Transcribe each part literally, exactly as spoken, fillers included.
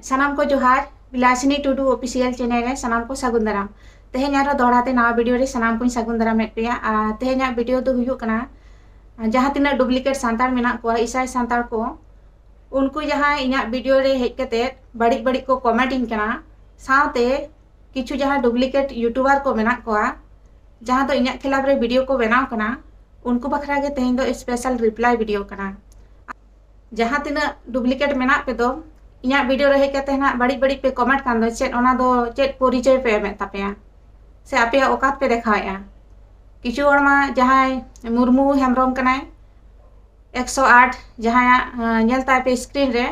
ᱥᱟᱱᱟᱢ ᱠᱚ ᱡᱚᱦᱟᱨ᱾ ᱵᱤᱞᱟᱥᱤᱱᱤ ᱴᱩᱰᱩ ᱚᱯᱷᱤᱥᱤᱭᱟᱞ ᱪᱮᱱᱮᱞ ᱨᱮ ᱥᱟᱱᱟᱢ ᱠᱚ ᱥᱟᱹᱜᱩᱱ ᱫᱟᱨᱟᱢ᱾ ᱛᱮᱦᱮᱧ ᱟᱨᱦᱚᱸ ᱫᱚᱦᱲᱟ ᱛᱮ ᱱᱟᱣᱟ ᱵᱷᱤᱰᱤᱭᱳ ᱨᱮ ᱥᱟᱱᱟᱢ ᱠᱚᱧ ᱥᱟᱹᱜᱩᱱ ᱫᱟᱨᱟᱢᱮᱫ ᱯᱮᱭᱟ᱾ ᱟᱨ ᱛᱮᱦᱮᱧᱟᱜ ᱵᱷᱤᱰᱤᱭᱳ ᱫᱚ ᱦᱩᱭᱩᱜ ᱠᱟᱱᱟ, ᱡᱟᱦᱟᱸ ᱛᱤᱱᱟᱹᱜ ᱰᱩᱯᱞᱤᱠᱮᱴ ᱥᱟᱱᱛᱟᱲ ᱢᱮᱱᱟᱜ ᱠᱚᱣᱟ, ᱤᱥᱟᱭ ᱥᱟᱱᱛᱟᱲ ᱠᱚ, ᱩᱱᱠᱩ ᱡᱟᱦᱟᱸᱭ ᱤᱧᱟᱹᱜ ᱵᱷᱤᱰᱤᱭᱳ ᱨᱮ ᱦᱮᱡ ᱠᱟᱛᱮ ᱵᱟᱹᱲᱤᱡ ᱵᱟᱹᱲᱤᱡ ᱠᱚ ᱠᱚᱢᱮᱱᱴ ᱤᱧ ᱠᱟᱱᱟ, ᱥᱟᱶᱛᱮ ᱠᱤᱪᱷᱩ ᱡᱟᱦᱟᱸ ᱰᱩᱯᱞᱤᱠᱮᱴ ᱭᱩᱴᱩᱵᱟᱨ ᱠᱚ ᱢᱮᱱᱟᱜ ᱠᱚᱣᱟ, ᱡᱟᱦᱟᱸ ᱫᱚ ᱤᱧᱟᱹᱜ ᱠᱷᱤᱞᱟᱯ ᱨᱮ ᱵᱷᱤᱰᱤᱭᱳ ᱠᱚ ᱵᱮᱱᱟᱣ ᱠᱟᱱᱟ, ᱩᱱᱠᱩ ᱵᱟᱠᱷᱨᱟ ᱜᱮ ᱛᱮᱦᱮᱧ ᱫᱚ ᱥᱯᱮᱥᱟᱞ ᱨᱤᱯᱞᱟᱭ ᱵᱷᱤᱰᱤᱭᱳ ᱠᱟᱱᱟ᱾ ᱡᱟᱦᱟᱸ ᱛᱤᱱᱟᱹᱜ ᱰᱩᱯᱞᱤᱠᱮᱴ ᱢᱮᱱᱟᱜ ᱯᱮ ᱫᱚ, ᱤᱧᱟᱹᱜ ᱵᱷᱤᱰᱤᱭᱳ ᱨᱮ ᱦᱮᱡ ᱠᱟᱛᱮ ᱦᱟᱸᱜ ᱵᱟᱹᱲᱤᱡ ᱵᱟᱹᱲᱤᱡ ᱯᱮ ᱠᱚᱢᱮᱱᱴ ᱠᱟᱱ ᱫᱚ, ᱪᱮᱫ ᱚᱱᱟ ᱫᱚ ᱪᱮᱫ ᱯᱚᱨᱤᱪᱚᱭ ᱯᱮ ᱮᱢᱮᱫ ᱛᱟᱯᱮᱭᱟ? ᱥᱮ ᱟᱯᱮᱭᱟᱜ ᱚᱠᱟᱛ ᱯᱮ ᱫᱮᱠᱷᱟᱣᱮᱫᱼᱟ? ᱠᱤᱪᱷᱩ ᱦᱚᱲ ᱢᱟ ᱡᱟᱦᱟᱸᱭ ᱢᱩᱨᱢᱩ ᱦᱮᱢᱵᱨᱚᱢ ᱠᱟᱱᱟᱭ, ᱮᱠᱥᱚ ᱟᱴ, ᱡᱟᱦᱟᱸᱭᱟᱜ ᱧᱮᱞ ᱛᱟᱭ ᱯᱮ ᱥᱠᱨᱤᱱ ᱨᱮ,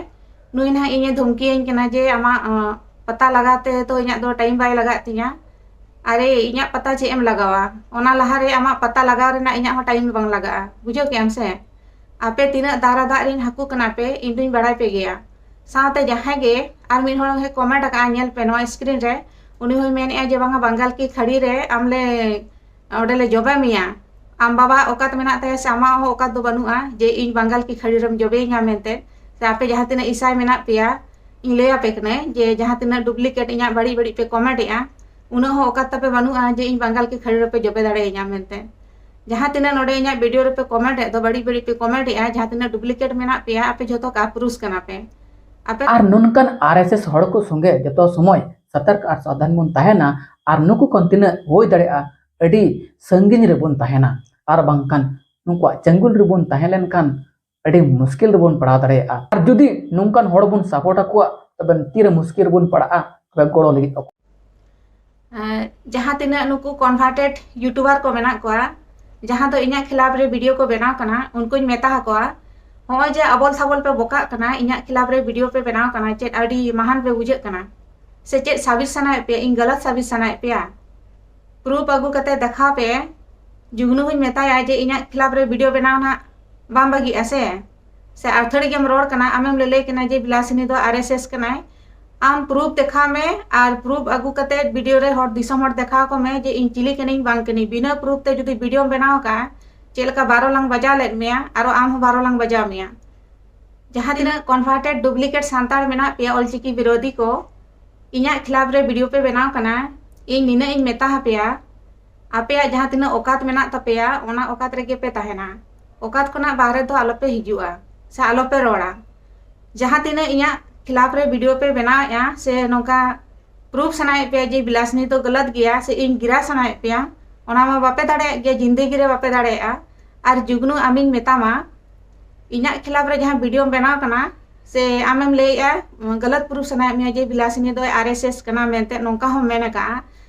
ᱱᱩᱭ ᱱᱟᱦᱟᱜ ᱤᱧᱮ ᱫᱷᱩᱢᱠᱤᱭᱟᱹᱧ ᱠᱟᱱᱟ ᱡᱮ ᱟᱢᱟᱜ ᱯᱟᱛᱟ ᱞᱟᱜᱟᱣ ᱛᱮ ᱛᱚ ᱤᱧᱟᱹᱜ ᱫᱚ ᱴᱟᱭᱤᱢ ᱵᱟᱭ ᱞᱟᱜᱟᱜ ᱛᱤᱧᱟ᱾ ᱟᱨᱮ, ᱤᱧᱟᱹᱜ ᱯᱟᱛᱟ ᱪᱮᱫ ᱮᱢ ᱞᱟᱜᱟᱣᱟ? ᱚᱱᱟ ᱞᱟᱦᱟᱨᱮ ᱟᱢᱟᱜ ᱯᱟᱛᱟ ᱞᱟᱜᱟᱣ ᱨᱮᱱᱟᱜ ᱤᱧᱟᱹᱜ ᱦᱚᱸ ᱴᱟᱭᱤᱢ ᱵᱟᱝ ᱞᱟᱜᱟᱜᱼᱟ, ᱵᱩᱡᱷᱟᱹᱣ ᱠᱮᱜᱼᱟᱢ ᱥᱮ? ᱟᱯᱮ ᱛᱤᱱᱟᱹᱜ ᱫᱟᱨᱟ ᱫᱟᱜ ᱨᱮᱱ ᱦᱟᱹᱠᱩ ᱠᱟᱱᱟ ᱯᱮ, ᱤᱧ ᱫᱩᱧ ᱵᱟᱲᱟᱭ ᱯᱮ ᱜᱮᱭᱟ᱾ ᱥᱟᱶᱛᱮ ᱡᱟᱦᱟᱸᱭ ᱜᱮ ᱟᱨ ᱢᱤᱫ ᱦᱚᱲ ᱦᱚᱸ ᱠᱚᱢᱮᱱᱴ ᱟᱠᱟᱫᱼᱟ, ᱧᱮᱞ ᱯᱮ ᱱᱚᱣᱟ ᱥᱠᱨᱤᱱ ᱨᱮ, ᱩᱱᱤ ᱦᱚᱸᱭ ᱢᱮᱱᱮᱫᱼᱟ ᱡᱮ ᱵᱟᱝᱟ, ᱵᱟᱝᱜᱟᱞ ᱠᱤ ᱠᱷᱟᱹᱲᱤ ᱨᱮ ᱟᱢ ᱞᱮ, ᱚᱸᱰᱮ ᱞᱮ ᱡᱚᱵᱮ ᱢᱮᱭᱟ᱾ ᱟᱢ ᱵᱟᱵᱟᱣᱟᱜ ᱚᱠᱟᱛ ᱢᱮᱱᱟᱜ ᱛᱟᱭᱟ ᱥᱮ ᱟᱢᱟᱜ ᱦᱚᱸ ᱚᱠᱟᱛ ᱫᱚ ᱵᱟᱹᱱᱩᱜᱼᱟ ᱡᱮ ᱤᱧ ᱵᱟᱝᱜᱟᱞ ᱠᱤ ᱠᱷᱟᱹᱲᱤ ᱨᱮᱢ ᱡᱚᱵᱮᱭᱤᱧᱟ ᱢᱮᱱᱛᱮ? ᱥᱮ ᱟᱯᱮ ᱡᱟᱦᱟᱸ ᱛᱤᱱᱟᱹᱜ ᱤᱥᱟᱭ ᱢᱮᱱᱟᱜ ᱯᱮᱭᱟ, ᱤᱧ ᱞᱟᱹᱭ ᱟᱯᱮ ᱠᱟᱹᱱᱟᱹᱧ ᱡᱮ ᱡᱟᱦᱟᱸ ᱛᱤᱱᱟᱹᱜ ᱰᱩᱯᱞᱤᱠᱮᱴ ᱤᱧᱟᱹᱜ ᱵᱟᱹᱲᱤᱡ ᱵᱟᱹᱲᱤᱡ ᱯᱮ ᱠᱚᱢᱮᱱᱴ ᱮᱜᱼᱟ, ᱩᱱᱟᱹᱜ ᱦᱚᱸ ᱚᱠᱟᱛ ᱛᱟᱯᱮ ᱵᱟᱹᱱᱩᱜᱼᱟ ᱡᱮ ᱤᱧ ᱵᱟᱝᱜᱟᱞ ᱠᱤ ᱠᱷᱟᱹᱲᱤ ᱨᱮᱯᱮ ᱡᱚᱵᱮ ᱫᱟᱲᱮᱭᱟᱹᱧᱟ ᱢᱮᱱᱛᱮ᱾ ᱡᱟᱦᱟᱸ ᱛᱤᱱᱟᱹᱜ ᱱᱚᱰᱮ ᱤᱧᱟᱹᱜ ᱵᱷᱤᱰᱤᱭᱳ ᱨᱮᱯᱮ ᱠᱚᱢᱮᱱᱴ ᱮᱫ ᱫᱚ, ᱵᱟᱹᱲᱤᱡ ᱵᱟᱹᱲᱤᱡ ᱯᱮ ᱠᱚᱢᱮᱱᱴ ᱮᱜᱼᱟ, ᱡᱟᱦᱟᱸ ᱛᱤᱱᱟᱹᱜ ᱰᱩᱯᱞᱤᱠᱮᱴ ᱢᱮᱱᱟᱜ ᱯᱮᱭᱟ, ᱟᱯᱮ ᱡᱷᱚᱛᱚ ᱠᱟᱯᱨᱩᱥ ᱠᱟᱱᱟ ᱯᱮ᱾ ᱟᱯᱮ ᱟᱨ ᱱᱚᱝᱠᱟᱱ ᱟᱨ ᱮᱥ ᱮᱥ ᱦᱚᱲ ᱠᱚ ᱥᱚᱸᱜᱮ ᱡᱚᱛᱚ ᱥᱚᱢᱚᱭ ᱥᱚᱛᱚᱨᱠ ᱟᱨ ᱥᱟᱵᱫᱷᱟᱱ ᱵᱚᱱ ᱛᱟᱦᱮᱱᱟ, ᱟᱨ ᱱᱩᱠᱩ ᱠᱷᱚᱱ ᱛᱤᱱᱟᱹᱜ ᱦᱩᱭ ᱫᱟᱲᱮᱭᱟᱜᱼᱟ ᱟᱹᱰᱤ ᱥᱟᱺᱜᱤᱧ ᱨᱮᱵᱚᱱ ᱛᱟᱦᱮᱱᱟ, ᱟᱨ ᱵᱟᱝᱠᱷᱟᱱ ᱱᱩᱠᱩᱣᱟᱜ ᱪᱟᱹᱝᱜᱩᱞ ᱨᱮᱵᱚᱱ ᱛᱟᱦᱮᱸ ᱞᱮᱱᱠᱷᱟᱱ ᱟᱹᱰᱤ ᱢᱩᱥᱠᱤᱞ ᱨᱮᱵᱚᱱ ᱯᱟᱲᱟᱣ ᱫᱟᱲᱮᱭᱟᱜᱼᱟ᱾ ᱟᱨ ᱡᱩᱫᱤ ᱱᱚᱝᱠᱟᱱ ᱦᱚᱲ ᱵᱚᱱ ᱥᱟᱯᱳᱨᱴ ᱟᱠᱚᱣᱟ, ᱛᱚᱵᱮ ᱛᱤᱨᱮ ᱢᱩᱥᱠᱤᱞ ᱨᱮᱵᱚᱱ ᱯᱟᱲᱟᱜᱼᱟ, ᱛᱚᱵᱮ ᱜᱚᱲᱚ ᱞᱟᱹᱜᱤᱫ ᱚᱠᱚᱭ? ᱮᱸ, ᱡᱟᱦᱟᱸ ᱛᱤᱱᱟᱹᱜ ᱱᱩᱠᱩ ᱠᱚᱱᱵᱷᱟᱨᱴᱮᱰ ᱭᱩᱴᱩᱵᱟᱨ ᱠᱚ ᱢᱮᱱᱟᱜ ᱠᱚᱣᱟ, ᱡᱟᱦᱟᱸ ᱫᱚ ᱤᱧᱟᱹᱜ ᱠᱷᱤᱞᱟᱯ ᱨᱮ ᱵᱷᱤᱰᱤᱭᱳ ᱠᱚ ᱵᱮᱱᱟᱣ ᱠᱟᱱᱟ, ᱩᱱᱠᱩᱧ ᱢᱮᱛᱟ ᱟᱠᱚᱣᱟ, ᱦᱚᱸᱜᱼᱚᱭ ᱡᱮ ᱟᱵᱚᱞ ᱥᱟᱵᱚᱞ ᱯᱮ ᱵᱚᱠᱟᱜ ᱠᱟᱱᱟ, ᱤᱧᱟᱹᱜ ᱠᱷᱤᱞᱟᱯ ᱨᱮ ᱵᱷᱤᱰᱤᱭᱳ ᱯᱮ ᱵᱮᱱᱟᱣ ᱠᱟᱱᱟ, ᱪᱮᱫ ᱟᱹᱰᱤ ᱢᱟᱦᱟᱱ ᱯᱮ ᱵᱩᱡᱷᱟᱹᱜ ᱠᱟᱱᱟ? ᱥᱮ ᱪᱮᱫ ᱥᱟᱵᱤᱥ ᱥᱟᱱᱟᱭᱮᱫ ᱯᱮᱭᱟ? ᱤᱧ ᱜᱟᱞᱟᱛ ᱥᱟᱵᱤᱥ ᱥᱟᱱᱟᱭᱮᱫ ᱯᱮᱭᱟ? ᱯᱨᱩᱯ ᱟᱹᱜᱩ ᱠᱟᱛᱮ ᱫᱮᱠᱷᱟᱣ ᱯᱮ᱾ ᱡᱩᱜᱽᱱᱩ ᱦᱚᱸᱧ ᱢᱮᱛᱟᱭᱟ ᱡᱮ ᱤᱧᱟᱹᱜ ᱠᱷᱤᱞᱟᱯ ᱨᱮ ᱵᱷᱤᱰᱤᱭᱳ ᱵᱮᱱᱟᱣ ᱱᱟᱜ ᱵᱟᱢ ᱵᱟᱹᱜᱤᱜᱼᱟ ᱥᱮ? ᱥᱮ ᱟᱹᱛᱷᱟᱹᱲᱤ ᱜᱮᱢ ᱨᱚᱲ ᱠᱟᱱᱟ? ᱟᱢᱮᱢ ᱞᱟᱹᱞᱟᱹᱭ ᱠᱟᱱᱟ ᱡᱮ ᱵᱤᱞᱟᱥᱤᱱᱤ ᱫᱚ ᱟᱨ ᱮᱥ ᱮᱥ ᱠᱟᱱᱟᱭ᱾ ᱟᱢ ᱯᱨᱩᱯ ᱫᱮᱠᱷᱟᱣ ᱢᱮ, ᱟᱨ ᱯᱨᱩᱯ ᱟᱹᱜᱩ ᱠᱟᱛᱮ ᱵᱷᱤᱰᱤᱭᱳ ᱨᱮ ᱦᱚᱲ ᱫᱤᱥᱚᱢ ᱦᱚᱲ ᱫᱮᱠᱷᱟᱣ ᱠᱚ ᱢᱮ ᱡᱮ ᱤᱧ ᱪᱤᱞᱤ ᱠᱟᱹᱱᱟᱹᱧ ᱵᱟᱝ ᱠᱟᱹᱱᱟᱹᱧ᱾ ᱵᱤᱱᱟᱹ ᱯᱨᱩᱯ ᱛᱮ ᱡᱩᱫᱤ ᱵᱷᱤᱰᱤᱭᱳᱢ ᱵᱮᱱᱟᱣ ᱠᱟᱜᱼᱟ, ᱪᱮᱫ ᱞᱮᱠᱟ ᱵᱟᱨᱚ ᱞᱟᱝ ᱵᱟᱡᱟᱣ ᱞᱮᱫ ᱢᱮᱭᱟ, ᱟᱨᱚ ᱟᱢ ᱦᱚᱸ ᱵᱟᱨᱚ ᱞᱟᱝ ᱵᱟᱡᱟᱣ ᱢᱮᱭᱟ᱾ ᱡᱟᱦᱟᱸ ᱛᱤᱱᱟᱹᱜ converted duplicate ᱥᱟᱱᱛᱟᱲ ᱢᱮᱱᱟᱜ ᱯᱮᱭᱟ ᱚᱞᱪᱤᱠᱤ ᱵᱤᱨᱳᱫᱷᱤ ᱠᱚ, ᱤᱧᱟᱹᱜ ᱠᱷᱤᱞᱟᱯ ᱨᱮ ᱵᱷᱤᱰᱤᱭᱳ ᱯᱮ ᱵᱮᱱᱟᱣ ᱠᱟᱱᱟ, ᱤᱧ ᱱᱤᱱᱟᱹᱜ ᱤᱧ ᱢᱮᱛᱟ ᱦᱟᱯᱮᱭᱟ, ᱟᱯᱮᱭᱟᱜ ᱡᱟᱦᱟᱸ ᱛᱤᱱᱟᱹᱜ ᱚᱠᱟᱛ ᱢᱮᱱᱟᱜ ᱛᱟᱯᱮᱭᱟ, ᱚᱱᱟ ᱚᱠᱟᱛ ᱨᱮᱜᱮ ᱯᱮ ᱛᱟᱦᱮᱱᱟ᱾ ᱚᱠᱟᱛ ᱠᱷᱚᱱᱟᱜ ᱵᱟᱦᱨᱮ ᱫᱚ ᱟᱞᱚᱯᱮ ᱦᱤᱡᱩᱜᱼᱟ ᱥᱮ ᱟᱞᱚᱯᱮ ᱨᱚᱲᱟ᱾ ᱡᱟᱦᱟᱸ ᱛᱤᱱᱟᱹᱜ ᱤᱧᱟᱹᱜ ᱠᱷᱤᱞᱟᱯ ᱨᱮ ᱵᱷᱤᱰᱤᱭᱳ ᱯᱮ ᱵᱮᱱᱟᱣᱮᱫᱼᱟ ᱥᱮ ᱱᱚᱝᱠᱟ ᱯᱨᱩᱯᱷ ᱥᱟᱱᱟᱭᱮᱫ ᱯᱮᱭᱟ ᱡᱮ ᱵᱤᱞᱟᱥᱤᱱᱤ ᱫᱚ ᱜᱟᱞᱟᱛ ᱜᱮᱭᱟ ᱥᱮ ᱤᱧ ᱜᱤᱨᱟ ᱥᱟᱱᱟᱭᱮᱫ ᱯᱮᱭᱟ, ᱚᱱᱟ ᱢᱟ ᱵᱟᱯᱮ ᱫᱟᱲᱮᱭᱟᱜ ᱜᱮᱭᱟ, ᱡᱤᱱᱫᱮᱜᱤ ᱨᱮ ᱵᱟᱯᱮ ᱫᱟᱲᱮᱭᱟᱜᱼᱟ᱾ ᱟᱨ ᱡᱩᱜᱽᱱᱩ, ᱟᱢᱤᱧ ᱢᱮᱛᱟᱢᱟ, ᱤᱧᱟᱹᱜ ᱠᱷᱤᱞᱟᱯ ᱨᱮ ᱡᱟᱦᱟᱸ ᱵᱷᱤᱰᱤᱭᱳᱢ ᱵᱮᱱᱟᱣ ᱠᱟᱱᱟ ᱥᱮ ᱟᱢᱮᱢ ᱞᱟᱹᱭᱮᱫᱼᱟ, ᱜᱟᱞᱟᱛ ᱯᱨᱩᱯᱷ ᱥᱟᱱᱟᱭᱮᱫ ᱢᱮᱭᱟ ᱡᱮ ᱵᱤᱞᱟᱥᱤᱱᱤ ᱫᱚᱭ ᱟᱨ ᱮᱥ ᱮᱥ ᱠᱟᱱᱟ ᱢᱮᱱᱛᱮ, ᱱᱚᱝᱠᱟ ᱦᱚᱸᱢ ᱢᱮᱱ ᱟᱠᱟᱫᱼᱟ,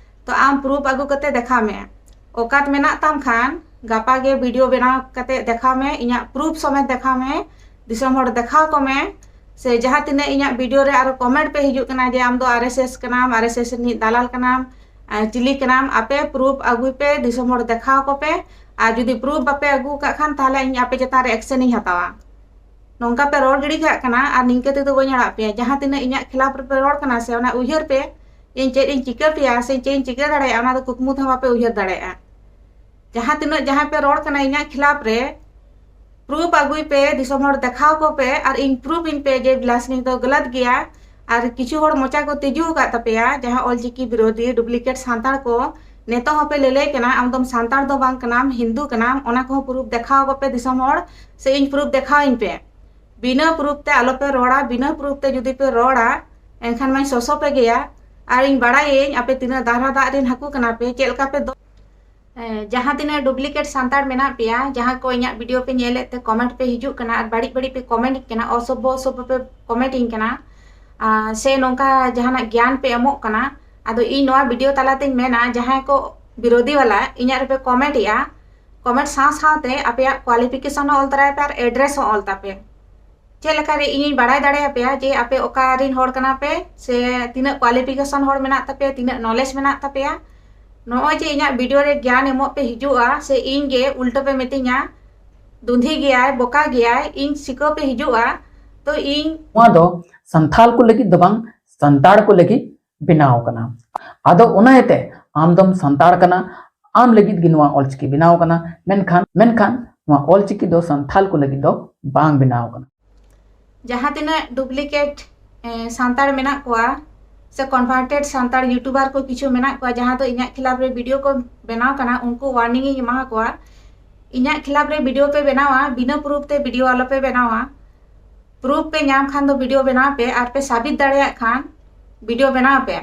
ᱛᱚ ᱟᱢ ᱯᱨᱩᱯᱷ ᱟᱹᱜᱩ ᱠᱟᱛᱮ ᱫᱮᱠᱷᱟᱣ ᱢᱮ᱾ ᱚᱠᱟᱛ ᱢᱮᱱᱟᱜ ᱛᱟᱢ ᱠᱷᱟᱱ ᱜᱟᱯᱟ ᱜᱮ ᱵᱷᱤᱰᱤᱭᱳ ᱵᱮᱱᱟᱣ ᱠᱟᱛᱮ ᱫᱮᱠᱷᱟᱣ ᱢᱮ, ᱤᱧᱟᱹᱜ ᱯᱨᱩᱯᱷ ᱥᱚᱢᱮᱛ ᱫᱮᱠᱷᱟᱣ ᱢᱮ, ᱫᱤᱥᱚᱢ ᱦᱚᱲ ᱫᱮᱠᱷᱟᱣ ᱠᱚᱢᱮ᱾ ᱥᱮ ᱡᱟᱦᱟᱸ ᱛᱤᱱᱟᱹᱜ ᱤᱧᱟᱹᱜ ᱵᱷᱤᱰᱤᱭᱳ ᱨᱮ ᱟᱨᱚ ᱠᱚᱢᱮᱱᱴ ᱯᱮ ᱦᱤᱡᱩᱜ ᱠᱟᱱᱟ ᱡᱮ ᱟᱢ ᱫᱚ ᱟᱨ ᱮᱥ ᱮᱥ ᱠᱟᱱᱟᱢ, ᱟᱨ ᱮᱥ ᱮᱥ ᱨᱤᱱᱤᱡ ᱫᱟᱞᱟᱞ ᱠᱟᱱᱟᱢ, ᱟᱨ ᱪᱤᱞᱤ ᱠᱟᱱᱟᱢ, ᱟᱯᱮ ᱯᱨᱩᱯᱷ ᱟᱹᱜᱩᱭ ᱯᱮ, ᱫᱤᱥᱚᱢ ᱦᱚᱲ ᱫᱮᱠᱷᱟᱣ ᱠᱚᱯᱮ᱾ ᱟᱨ ᱡᱩᱫᱤ ᱯᱨᱩᱯᱷ ᱵᱟᱯᱮ ᱟᱹᱜᱩ ᱟᱠᱟᱫ ᱠᱷᱟᱱ ᱛᱟᱦᱚᱞᱮ ᱤᱧ ᱟᱯᱮ ᱪᱮᱛᱟᱱ ᱨᱮ ᱮᱠᱥᱮᱱ ᱤᱧ ᱦᱟᱛᱟᱣᱟ᱾ ᱱᱚᱝᱠᱟ ᱯᱮ ᱨᱚᱲ ᱜᱤᱰᱤ ᱠᱟᱜ ᱠᱟᱱᱟ ᱟᱨ ᱱᱤᱝᱠᱟᱹ ᱛᱮᱫᱚ ᱵᱟᱹᱧ ᱟᱲᱟᱜ ᱯᱮᱭᱟ᱾ ᱡᱟᱦᱟᱸ ᱛᱤᱱᱟᱹᱜ ᱤᱧᱟᱹᱜ ᱠᱷᱤᱞᱟᱯ ᱨᱮᱯᱮ ᱨᱚᱲ ᱠᱟᱱᱟ ᱥᱮ, ᱚᱱᱟ ᱩᱭᱦᱟᱹᱨ ᱯᱮ, ᱤᱧ ᱪᱮᱫ ᱤᱧ ᱪᱤᱠᱟᱹ ᱯᱮᱭᱟ ᱥᱮ ᱪᱮᱫ ᱤᱧ ᱪᱤᱠᱟᱹ ᱫᱟᱲᱮᱭᱟᱜᱼᱟ, ᱚᱱᱟ ᱫᱚ ᱠᱩᱠᱢᱩ ᱛᱮᱦᱚᱸ ᱵᱟᱯᱮ ᱩᱭᱦᱟᱹᱨ ᱫᱟᱲᱮᱭᱟᱜᱼᱟ᱾ ᱡᱟᱦᱟᱸ ᱛᱤᱱᱟᱹᱜ ᱡᱟᱦᱟᱸᱭ ᱯᱮ ᱨᱚᱲ ᱠᱟᱱᱟ ᱤᱧᱟᱹᱜ ᱠᱷᱤᱞᱟᱯ ᱨᱮ, ᱯᱨᱩᱯᱷ ᱟᱹᱜᱩᱭ ᱯᱮ, ᱫᱤᱥᱚᱢ ᱦᱚᱲ ᱫᱮᱠᱷᱟᱣ ᱠᱚᱯᱮ ᱟᱨ ᱤᱧ ᱯᱨᱩᱯᱷ ᱤᱧ ᱯᱮ ᱡᱮ ᱵᱤᱞᱟᱥᱤᱱᱤ ᱫᱚ ᱜᱟᱞᱟᱛ ᱜᱮᱭᱟ᱾ ᱟᱨ ᱠᱤᱪᱷᱩ ᱦᱚᱲ ᱢᱚᱪᱟ ᱠᱚ ᱛᱤᱡᱩ ᱟᱠᱟᱫ ᱛᱟᱯᱮᱭᱟ, ᱡᱟᱦᱟᱸ ᱚᱞᱪᱤᱠᱤ ᱵᱤᱨᱳᱫᱷᱤ ᱰᱩᱯᱞᱤᱠᱮᱴ ᱥᱟᱱᱛᱟᱲ ᱠᱚ ᱱᱤᱛᱚᱜ ᱦᱚᱸᱯᱮ ᱞᱟᱹᱞᱟᱹᱭ ᱠᱟᱱᱟ, ᱟᱢ ᱫᱚᱢ ᱥᱟᱱᱛᱟᱲ ᱫᱚ ᱵᱟᱝ ᱠᱟᱱᱟᱢ, ᱦᱤᱱᱫᱩ ᱠᱟᱱᱟᱢ, ᱚᱱᱟ ᱠᱚᱦᱚᱸ ᱯᱨᱩᱯᱷ ᱫᱮᱠᱷᱟᱣ ᱠᱚᱯᱮ ᱫᱤᱥᱚᱢ ᱦᱚᱲ, ᱥᱮ ᱤᱧ ᱯᱨᱩᱯᱷ ᱫᱮᱠᱷᱟᱣ ᱤᱧ ᱯᱮ᱾ ᱵᱤᱱᱟᱹ ᱯᱨᱩᱯᱷ ᱛᱮ ᱟᱞᱚᱯᱮ ᱨᱚᱲᱟ, ᱵᱤᱱᱟᱹ ᱯᱨᱩᱯᱷ ᱛᱮ ᱡᱩᱫᱤ ᱯᱮ ᱨᱚᱲᱟ, ᱮᱱᱠᱷᱟᱱ ᱢᱟᱧ ᱥᱚᱥᱚ ᱯᱮ ᱜᱮᱭᱟ᱾ ᱟᱨ ᱤᱧ ᱵᱟᱲᱟᱭᱟᱹᱧ ᱟᱯᱮ ᱛᱤᱱᱟᱹᱜ ᱫᱟᱨᱦᱟ ᱫᱟᱜ ᱨᱮᱱ ᱦᱟᱹᱠᱩ ᱠᱟᱱᱟ ᱯᱮ, ᱪᱮᱫ ᱞᱮᱠᱟ ᱯᱮ ᱫᱚ-, ᱮ, ᱡᱟᱦᱟᱸ ᱛᱤᱱᱟᱹᱜ ᱰᱩᱯᱞᱤᱠᱮᱴ ᱥᱟᱱᱛᱟᱲ ᱢᱮᱱᱟᱜ ᱯᱮᱭᱟ, ᱡᱟᱦᱟᱸ ᱠᱚ ᱤᱧᱟᱹᱜ ᱵᱷᱤᱰᱤᱭᱳ ᱯᱮ ᱧᱮᱞᱮᱫ ᱛᱮ ᱠᱚᱢᱮᱱᱴ ᱯᱮ ᱦᱤᱡᱩᱜ ᱠᱟᱱᱟ ᱟᱨ ᱵᱟᱹᱲᱤᱡ ᱵᱟᱹᱲᱤᱡ ᱯᱮ ᱠᱚᱢᱮᱱᱴ ᱠᱟᱱᱟ, ᱚᱥᱚᱵᱷᱚ ᱚᱥᱚᱵᱷᱚ ᱯᱮ ᱠᱚᱢᱮᱱᱴ ᱤᱧ ᱠᱟᱱᱟ, ᱟᱨ ᱥᱮ ᱱᱚᱝᱠᱟ ᱡᱟᱦᱟᱱᱟᱜ ᱜᱮᱭᱟᱱ ᱯᱮ ᱮᱢᱚᱜ ᱠᱟᱱᱟ, ᱟᱫᱚ ᱤᱧ ᱱᱚᱣᱟ ᱵᱷᱤᱰᱤᱭᱳ ᱛᱟᱞᱟᱛᱮᱧ ᱢᱮᱱᱟ, ᱡᱟᱦᱟᱸᱭ ᱠᱚ ᱵᱤᱨᱳᱫᱷᱤ ᱵᱟᱞᱟ ᱤᱧᱟᱹᱜ ᱨᱮᱯᱮ ᱠᱚᱢᱮᱱᱴ ᱮᱜᱼᱟ, ᱠᱚᱢᱮᱱᱴ ᱥᱟᱶ ᱥᱟᱶᱛᱮ ᱟᱯᱮᱭᱟᱜ ᱠᱳᱣᱟᱞᱤᱯᱷᱤᱠᱮᱥᱚᱱ ᱦᱚᱸ ᱚᱞ ᱛᱚᱨᱟᱭ ᱯᱮ ᱟᱨ ᱮᱰᱨᱮᱥ ᱦᱚᱸ ᱚᱞ ᱛᱟᱯᱮ᱾ ᱪᱮᱫ ᱞᱮᱠᱟᱨᱮ ᱤᱧᱤᱧ ᱵᱟᱲᱟᱭ ᱫᱟᱲᱮᱭᱟᱯᱮᱭᱟ ᱡᱮ ᱟᱯᱮ ᱚᱠᱟ ᱨᱤᱱ ᱦᱚᱲ ᱠᱟᱱᱟ ᱯᱮ, ᱥᱮ ᱛᱤᱱᱟᱹᱜ ᱠᱳᱣᱟᱞᱤᱯᱷᱤᱠᱮᱥᱚᱱ ᱦᱚᱲ ᱢᱮᱱᱟᱜ ᱛᱟᱯᱮᱭᱟ, ᱛᱤᱱᱟᱹᱜ ᱱᱚᱞᱮᱡᱽ ᱢᱮᱱᱟᱜ ᱛᱟᱯᱮᱭᱟ? ᱱᱚᱜᱼᱚᱭ ᱡᱮ ᱤᱧᱟᱹᱜ ᱵᱷᱤᱰᱤᱭᱳ ᱨᱮ ᱜᱮᱭᱟᱱ ᱮᱢᱚᱜ ᱯᱮ ᱦᱤᱡᱩᱜᱼᱟ, ᱥᱮ ᱤᱧ ᱜᱮ ᱩᱞᱴᱟᱹ ᱯᱮ ᱢᱤᱛᱟᱹᱧᱟ, ᱫᱩᱸᱫᱷᱤ ᱜᱮᱭᱟᱭ, ᱵᱚᱠᱟ ᱜᱮᱭᱟᱭ, ᱤᱧ ᱥᱤᱠᱟᱹᱣ ᱯᱮ ᱦᱤᱡᱩᱜᱼᱟ, ᱛᱚ ᱤᱧ ᱱᱚᱣᱟ ᱫᱚ ᱥᱟᱱᱛᱷᱟᱞ ᱠᱚ ᱞᱟᱹᱜᱤᱫ ᱫᱚ ᱵᱟᱝ, ᱥᱟᱱᱛᱟᱲ ᱠᱚ ᱞᱟᱹᱜᱤᱫ ᱵᱮᱱᱟᱣ ᱠᱟᱱᱟ᱾ ᱟᱫᱚ ᱚᱱᱟ ᱤᱭᱟᱹᱛᱮ ᱟᱢ ᱫᱚᱢ ᱥᱟᱱᱛᱟᱲ ᱠᱟᱱᱟ, ᱟᱢ ᱞᱟᱹᱜᱤᱫ ᱜᱮ ᱱᱚᱣᱟ ᱚᱞᱪᱤᱠᱤ ᱵᱮᱱᱟᱣ ᱠᱟᱱᱟ᱾ ᱢᱮᱱᱠᱷᱟᱱ, ᱢᱮᱱᱠᱷᱟᱱ ᱱᱚᱣᱟ ᱚᱞᱪᱤᱠᱤ ᱫᱚ ᱥᱟᱱᱛᱷᱟᱞ ᱠᱚ ᱞᱟᱹᱜᱤᱫ ᱫᱚ ᱵᱟᱝ ᱵᱮᱱᱟᱣ ᱠᱟᱱᱟ᱾ ᱡᱟᱦᱟᱸ ᱛᱤᱱᱟᱹᱜ duplicate ᱥᱟᱱᱛᱟᱲ ᱢᱮᱱᱟᱜ ᱠᱚᱣᱟ ᱥᱮ converted ᱥᱟᱱᱛᱟᱲ YouTuber ᱠᱚ ᱠᱤᱪᱷᱩ ᱢᱮᱱᱟᱜ ᱠᱚᱣᱟ, ᱡᱟᱦᱟᱸ ᱫᱚ ᱤᱧᱟᱹᱜ ᱠᱷᱤᱞᱟᱯ ᱨᱮ video ᱠᱚ ᱵᱮᱱᱟᱣ ᱠᱟᱱᱟ, ᱩᱱᱠᱩ warning ᱤᱧ ᱮᱢᱟ ᱠᱚᱣᱟ᱾ ᱤᱧᱟᱹᱜ ᱠᱷᱤᱞᱟᱯ ᱨᱮ video ᱯᱮ ᱵᱮᱱᱟᱣᱟ, ᱵᱤᱱᱟᱹ proof ᱛᱮ video ᱟᱞᱚᱯᱮ ᱵᱮᱱᱟᱣᱟ᱾ Proof ᱯᱮ ᱧᱟᱢ ᱠᱷᱟᱱ ᱫᱚ video ᱵᱮᱱᱟᱣ ᱯᱮ, ᱟᱨ ᱯᱮ ᱥᱟᱵᱤᱛ ᱫᱟᱲᱮᱭᱟᱜ ᱠᱷᱟᱱ video ᱵᱮᱱᱟᱣ ᱯᱮ᱾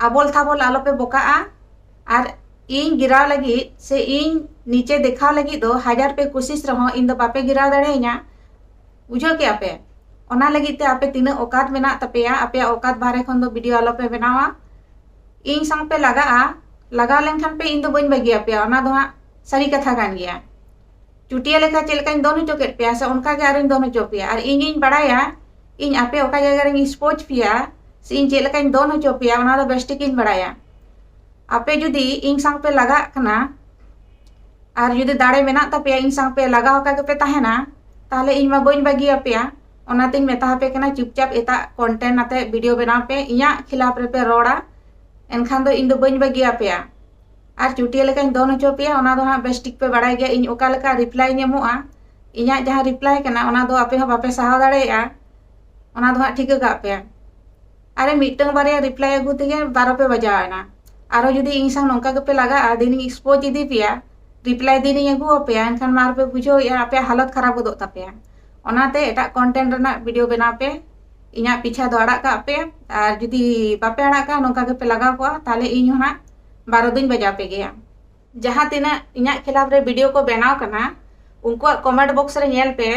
ᱟᱵᱚᱞ ᱛᱷᱟᱵᱚᱞ ᱟᱞᱚᱯᱮ ᱵᱚᱠᱟᱜᱼᱟ᱾ ᱟᱨ ᱤᱧ ᱜᱤᱨᱟᱣ ᱞᱟᱹᱜᱤᱫ ᱥᱮ ᱤᱧ ᱱᱤᱪᱮ ᱫᱮᱠᱷᱟᱣ ᱞᱟᱹᱜᱤᱫ ᱫᱚ ᱦᱟᱡᱟᱨ ᱯᱮ ᱠᱩᱥᱤᱥ ᱨᱮᱦᱚᱸ ᱤᱧ ᱫᱚ ᱵᱟᱯᱮ ᱜᱤᱨᱟᱣ ᱫᱟᱲᱮᱭᱟᱹᱧᱟ᱾ ᱵᱩᱡᱷᱟᱹᱣ ᱠᱮᱜᱼᱟ ᱯᱮ? ᱚᱱᱟ ᱞᱟᱹᱜᱤᱫ ᱛᱮ ᱟᱯᱮ ᱛᱤᱱᱟᱹᱜ ᱚᱠᱟᱛ ᱢᱮᱱᱟᱜ ᱛᱟᱯᱮᱭᱟ, ᱟᱯᱮᱭᱟᱜ ᱚᱠᱟᱛ ᱵᱟᱨᱮ ᱠᱷᱚᱱ ᱫᱚ video ᱟᱞᱚᱯᱮ ᱵᱮᱱᱟᱣᱟ᱾ ᱤᱧ ᱥᱟᱶ ᱯᱮ ᱞᱟᱜᱟᱜᱼᱟ, ᱞᱟᱜᱟᱣ ᱞᱮᱱᱠᱷᱟᱱ ᱯᱮ ᱤᱧ ᱫᱚ ᱵᱟᱹᱧ ᱵᱟᱹᱜᱤᱭᱟᱯᱮᱭᱟ, ᱚᱱᱟ ᱫᱚ ᱦᱟᱸᱜ ᱥᱟᱹᱨᱤ ᱠᱟᱛᱷᱟ ᱠᱟᱱ ᱜᱮᱭᱟ᱾ ᱪᱩᱴᱤᱭᱟᱹ ᱞᱮᱠᱟ ᱪᱮᱫ ᱞᱮᱠᱟᱧ ᱫᱚᱱ ᱦᱚᱪᱚ ᱠᱮᱫ ᱯᱮᱭᱟ ᱥᱮ, ᱚᱱᱠᱟ ᱜᱮ ᱟᱨᱚᱧ ᱫᱚᱱ ᱦᱚᱪᱚ ᱯᱮᱭᱟ᱾ ᱟᱨ ᱤᱧᱤᱧ ᱵᱟᱲᱟᱭᱟ ᱤᱧ ᱟᱯᱮ ᱚᱠᱟ ᱡᱟᱭᱜᱟ ᱨᱮᱧ expose ᱯᱮᱭᱟ ᱥᱮ ᱤᱧ ᱪᱮᱫ ᱞᱮᱠᱟᱧ ᱫᱚᱱ ᱦᱚᱪᱚ ᱯᱮᱭᱟ, ᱚᱱᱟ ᱫᱚ ᱵᱮᱥ ᱴᱷᱤᱠᱤᱧ ᱵᱟᱲᱟᱭᱟ᱾ ᱟᱯᱮ ᱡᱩᱫᱤ ᱤᱧ ᱥᱟᱶ ᱯᱮ ᱞᱟᱜᱟᱜ ᱠᱟᱱᱟ ᱟᱨ ᱡᱩᱫᱤ ᱫᱟᱲᱮ ᱢᱮᱱᱟᱜ ᱛᱟᱯᱮᱭᱟ ᱤᱧ ᱥᱟᱶ ᱯᱮ ᱞᱟᱜᱟᱣ ᱟᱠᱟ ᱜᱮᱯᱮ ᱛᱟᱦᱮᱱᱟ, ᱛᱟᱦᱞᱮ ᱤᱧ ᱢᱟ ᱵᱟᱹᱧ ᱵᱟᱹᱜᱤᱭᱟᱯᱮᱭᱟ᱾ ᱚᱱᱟᱛᱤᱧ ᱢᱮᱛᱟ ᱟᱯᱮ ᱠᱟᱱᱟ, ᱪᱩᱯᱪᱟᱯ ᱮᱴᱟᱜ content ᱟᱛᱮ video ᱵᱮᱱᱟᱣ ᱯᱮ, ᱤᱧᱟᱹᱜ ᱠᱷᱤᱞᱟᱯ ᱨᱮᱯᱮ ᱨᱚᱲᱟ, ᱮᱱᱠᱷᱟᱱ ᱫᱚ ᱤᱧ ᱫᱚ ᱵᱟᱹᱧ ᱵᱟᱹᱜᱤᱭᱟᱯᱮᱭᱟ᱾ ᱟᱨ ᱪᱩᱴᱤᱭᱟᱹ ᱞᱮᱠᱟᱧ ᱫᱚᱱ ᱦᱚᱪᱚ ᱯᱮᱭᱟ, ᱚᱱᱟ ᱫᱚ ᱦᱟᱸᱜ ᱵᱮᱥ ᱴᱷᱤᱠ ᱯᱮ ᱵᱟᱲᱟᱭ ᱜᱮᱭᱟ ᱤᱧ ᱚᱠᱟ ᱞᱮᱠᱟ reply ᱤᱧ ᱮᱢᱚᱜᱼᱟ᱾ ᱤᱧᱟᱹᱜ ᱡᱟᱦᱟᱸ reply ᱠᱟᱱᱟ, ᱚᱱᱟ ᱫᱚ ᱟᱯᱮ ᱦᱚᱸ ᱵᱟᱯᱮ ᱥᱟᱦᱟᱣ ᱫᱟᱲᱮᱭᱟᱜᱼᱟ, ᱚᱱᱟ ᱫᱚ ᱦᱟᱸᱜ ᱴᱷᱤᱠᱟᱹ ᱠᱟᱜ ᱯᱮ᱾ ᱟᱨᱮ ᱢᱤᱫᱴᱟᱝ ᱵᱟᱨᱭᱟ reply ᱟᱹᱜᱩ ᱛᱮᱜᱮ ᱵᱟᱨᱚ ᱯᱮ ᱵᱟᱡᱟᱣ ᱮᱱᱟ᱾ ᱟᱨᱚ ᱡᱩᱫᱤ ᱤᱧ ᱥᱟᱶ ᱱᱚᱝᱠᱟ ᱜᱮᱯᱮ ᱞᱟᱜᱟᱜᱼᱟ, ᱫᱤᱱᱤᱧ expose ᱤᱫᱤ ᱯᱮᱭᱟ, reply ᱫᱤᱱᱤᱧ ᱟᱹᱜᱩ ᱟᱯᱮᱭᱟ, ᱮᱱᱠᱷᱟᱱ ᱢᱟ ᱟᱨᱯᱮ ᱵᱩᱡᱷᱟᱹᱣᱮᱫᱼᱟ ᱟᱯᱮᱭᱟᱜ ᱦᱟᱞᱚᱛ ᱠᱷᱟᱨᱟᱯ ᱜᱚᱫᱚᱜ ᱛᱟᱯᱮᱭᱟ᱾ ᱚᱱᱟᱛᱮ ᱮᱴᱟᱜ content ᱨᱮᱱᱟᱜ video ᱵᱮᱱᱟᱣ ᱯᱮ, ᱤᱧᱟᱹᱜ ᱯᱤᱪᱷᱟ ᱫᱚ ᱟᱲᱟᱜ ᱠᱟᱜ ᱯᱮ᱾ ᱟᱨ ᱡᱩᱫᱤ ᱵᱟᱯᱮ ᱟᱲᱟᱜ ᱠᱟᱜᱼᱟ, ᱱᱚᱝᱠᱟ ᱜᱮᱯᱮ ᱞᱟᱜᱟᱣ ᱠᱚᱜᱼᱟ, ᱛᱟᱦᱞᱮ ᱤᱧ ᱦᱚᱸ ᱦᱟᱸᱜ ᱵᱟᱨᱚ ᱫᱩᱧ ᱵᱟᱡᱟᱣ ᱯᱮ ᱜᱮᱭᱟ᱾ ᱡᱟᱦᱟᱸ ᱛᱤᱱᱟᱹᱜ ᱤᱧᱟᱹᱜ ᱠᱷᱤᱞᱟᱯ ᱨᱮ video ᱠᱚ ᱵᱮᱱᱟᱣ ᱠᱟᱱᱟ, ᱩᱱᱠᱩᱣᱟᱜ comment box ᱨᱮ ᱧᱮᱞ ᱯᱮ,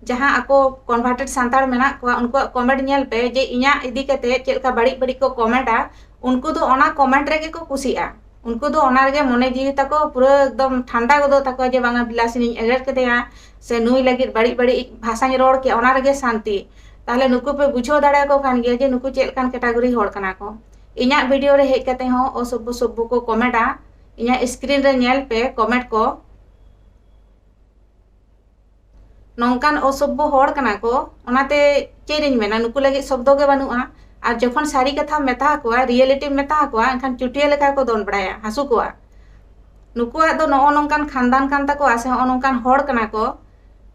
ᱡᱟᱦᱟᱸ ᱟᱠᱚ converted ᱥᱟᱱᱛᱟᱲ ᱢᱮᱱᱟᱜ ᱠᱚᱣᱟ, ᱩᱱᱠᱩᱣᱟᱜ comment ᱧᱮᱞ ᱯᱮ ᱡᱮ ᱤᱧᱟᱹᱜ ᱤᱫᱤ ᱠᱟᱛᱮ ᱪᱮᱫ ᱞᱮᱠᱟ ᱵᱟᱹᱲᱤᱡ ᱵᱟᱹᱲᱤᱡ ᱠᱚ commentᱟ᱾ ᱩᱱᱠᱩ ᱫᱚ ᱚᱱᱟ comment ᱨᱮᱜᱮ ᱠᱚ ᱠᱩᱥᱤᱜᱼᱟ᱾ ᱩᱱᱠᱩ ᱫᱚ ᱚᱱᱟ ᱨᱮᱜᱮ ᱢᱚᱱᱮ ᱡᱤᱣᱤ ᱛᱟᱠᱚ ᱯᱩᱨᱟᱹ ᱮᱠᱫᱚᱢ ᱴᱷᱟᱱᱰᱟ ᱜᱚᱫᱚᱜ ᱛᱟᱠᱚᱣᱟ ᱡᱮ ᱵᱟᱝᱟ, ᱵᱤᱞᱟᱥᱤᱱᱤᱧ ᱮᱜᱮᱨ ᱠᱮᱫᱮᱭᱟ ᱥᱮ ᱱᱩᱭ ᱞᱟᱹᱜᱤᱫ ᱵᱟᱹᱲᱤᱡ ᱵᱟᱹᱲᱤᱡ ᱵᱷᱟᱥᱟᱧ ᱨᱚᱲ ᱠᱮᱫᱼᱟ, ᱚᱱᱟ ᱨᱮᱜᱮ ᱥᱟᱱᱛᱤ᱾ ᱛᱟᱦᱞᱮ ᱱᱩᱠᱩ ᱯᱮ ᱵᱩᱡᱷᱟᱹᱣ ᱫᱟᱲᱮᱭᱟᱠᱚ ᱠᱟᱱ ᱜᱮᱭᱟ ᱡᱮ ᱱᱩᱠᱩ ᱪᱮᱫ ᱞᱮᱠᱟᱱ category ᱦᱚᱲ ᱠᱟᱱᱟ ᱠᱚ᱾ ᱤᱧᱟᱹᱜ video ᱨᱮ ᱦᱮᱡ ᱠᱟᱛᱮ ᱦᱚᱸ ᱚᱥᱚᱵᱵᱷᱚ ᱥᱚᱵᱵᱷᱚ ᱠᱚ commentᱟ᱾ ᱤᱧᱟᱹᱜ screen ᱨᱮ ᱧᱮᱞ ᱯᱮ comment ᱠᱚ᱾ ᱱᱚᱝᱠᱟᱱ ᱚᱥᱚᱵᱵᱷᱚ ᱦᱚᱲ ᱠᱟᱱᱟ ᱠᱚ, ᱚᱱᱟᱛᱮ ᱪᱮᱫ ᱤᱧ ᱢᱮᱱᱟ, ᱱᱩᱠᱩ ᱞᱟᱹᱜᱤᱫ ᱥᱚᱵᱫᱚ ᱜᱮ ᱵᱟᱹᱱᱩᱜᱼᱟ᱾ ᱟᱨ ᱡᱚᱠᱷᱚᱱ ᱥᱟᱹᱨᱤ ᱠᱟᱛᱷᱟᱢ ᱢᱮᱛᱟ ᱠᱚᱣᱟ, reality ᱢᱮᱛᱟ ᱠᱚᱣᱟ, ᱮᱱᱠᱷᱟᱱ ᱪᱩᱴᱤᱭᱟᱹ ᱞᱮᱠᱟ ᱠᱚ ᱫᱚᱱ ᱵᱟᱲᱟᱭᱟ, ᱦᱟᱹᱥᱩ ᱠᱚᱣᱟ᱾ ᱱᱩᱠᱩᱣᱟᱜ ᱫᱚ ᱱᱚᱜᱼᱚ ᱱᱚᱝᱠᱟᱱ ᱠᱷᱟᱱᱫᱟᱱ ᱠᱟᱱ ᱛᱟᱠᱚᱣᱟ ᱥᱮ ᱱᱚᱜᱼᱚ ᱱᱚᱝᱠᱟᱱ ᱦᱚᱲ ᱠᱟᱱᱟ ᱠᱚ᱾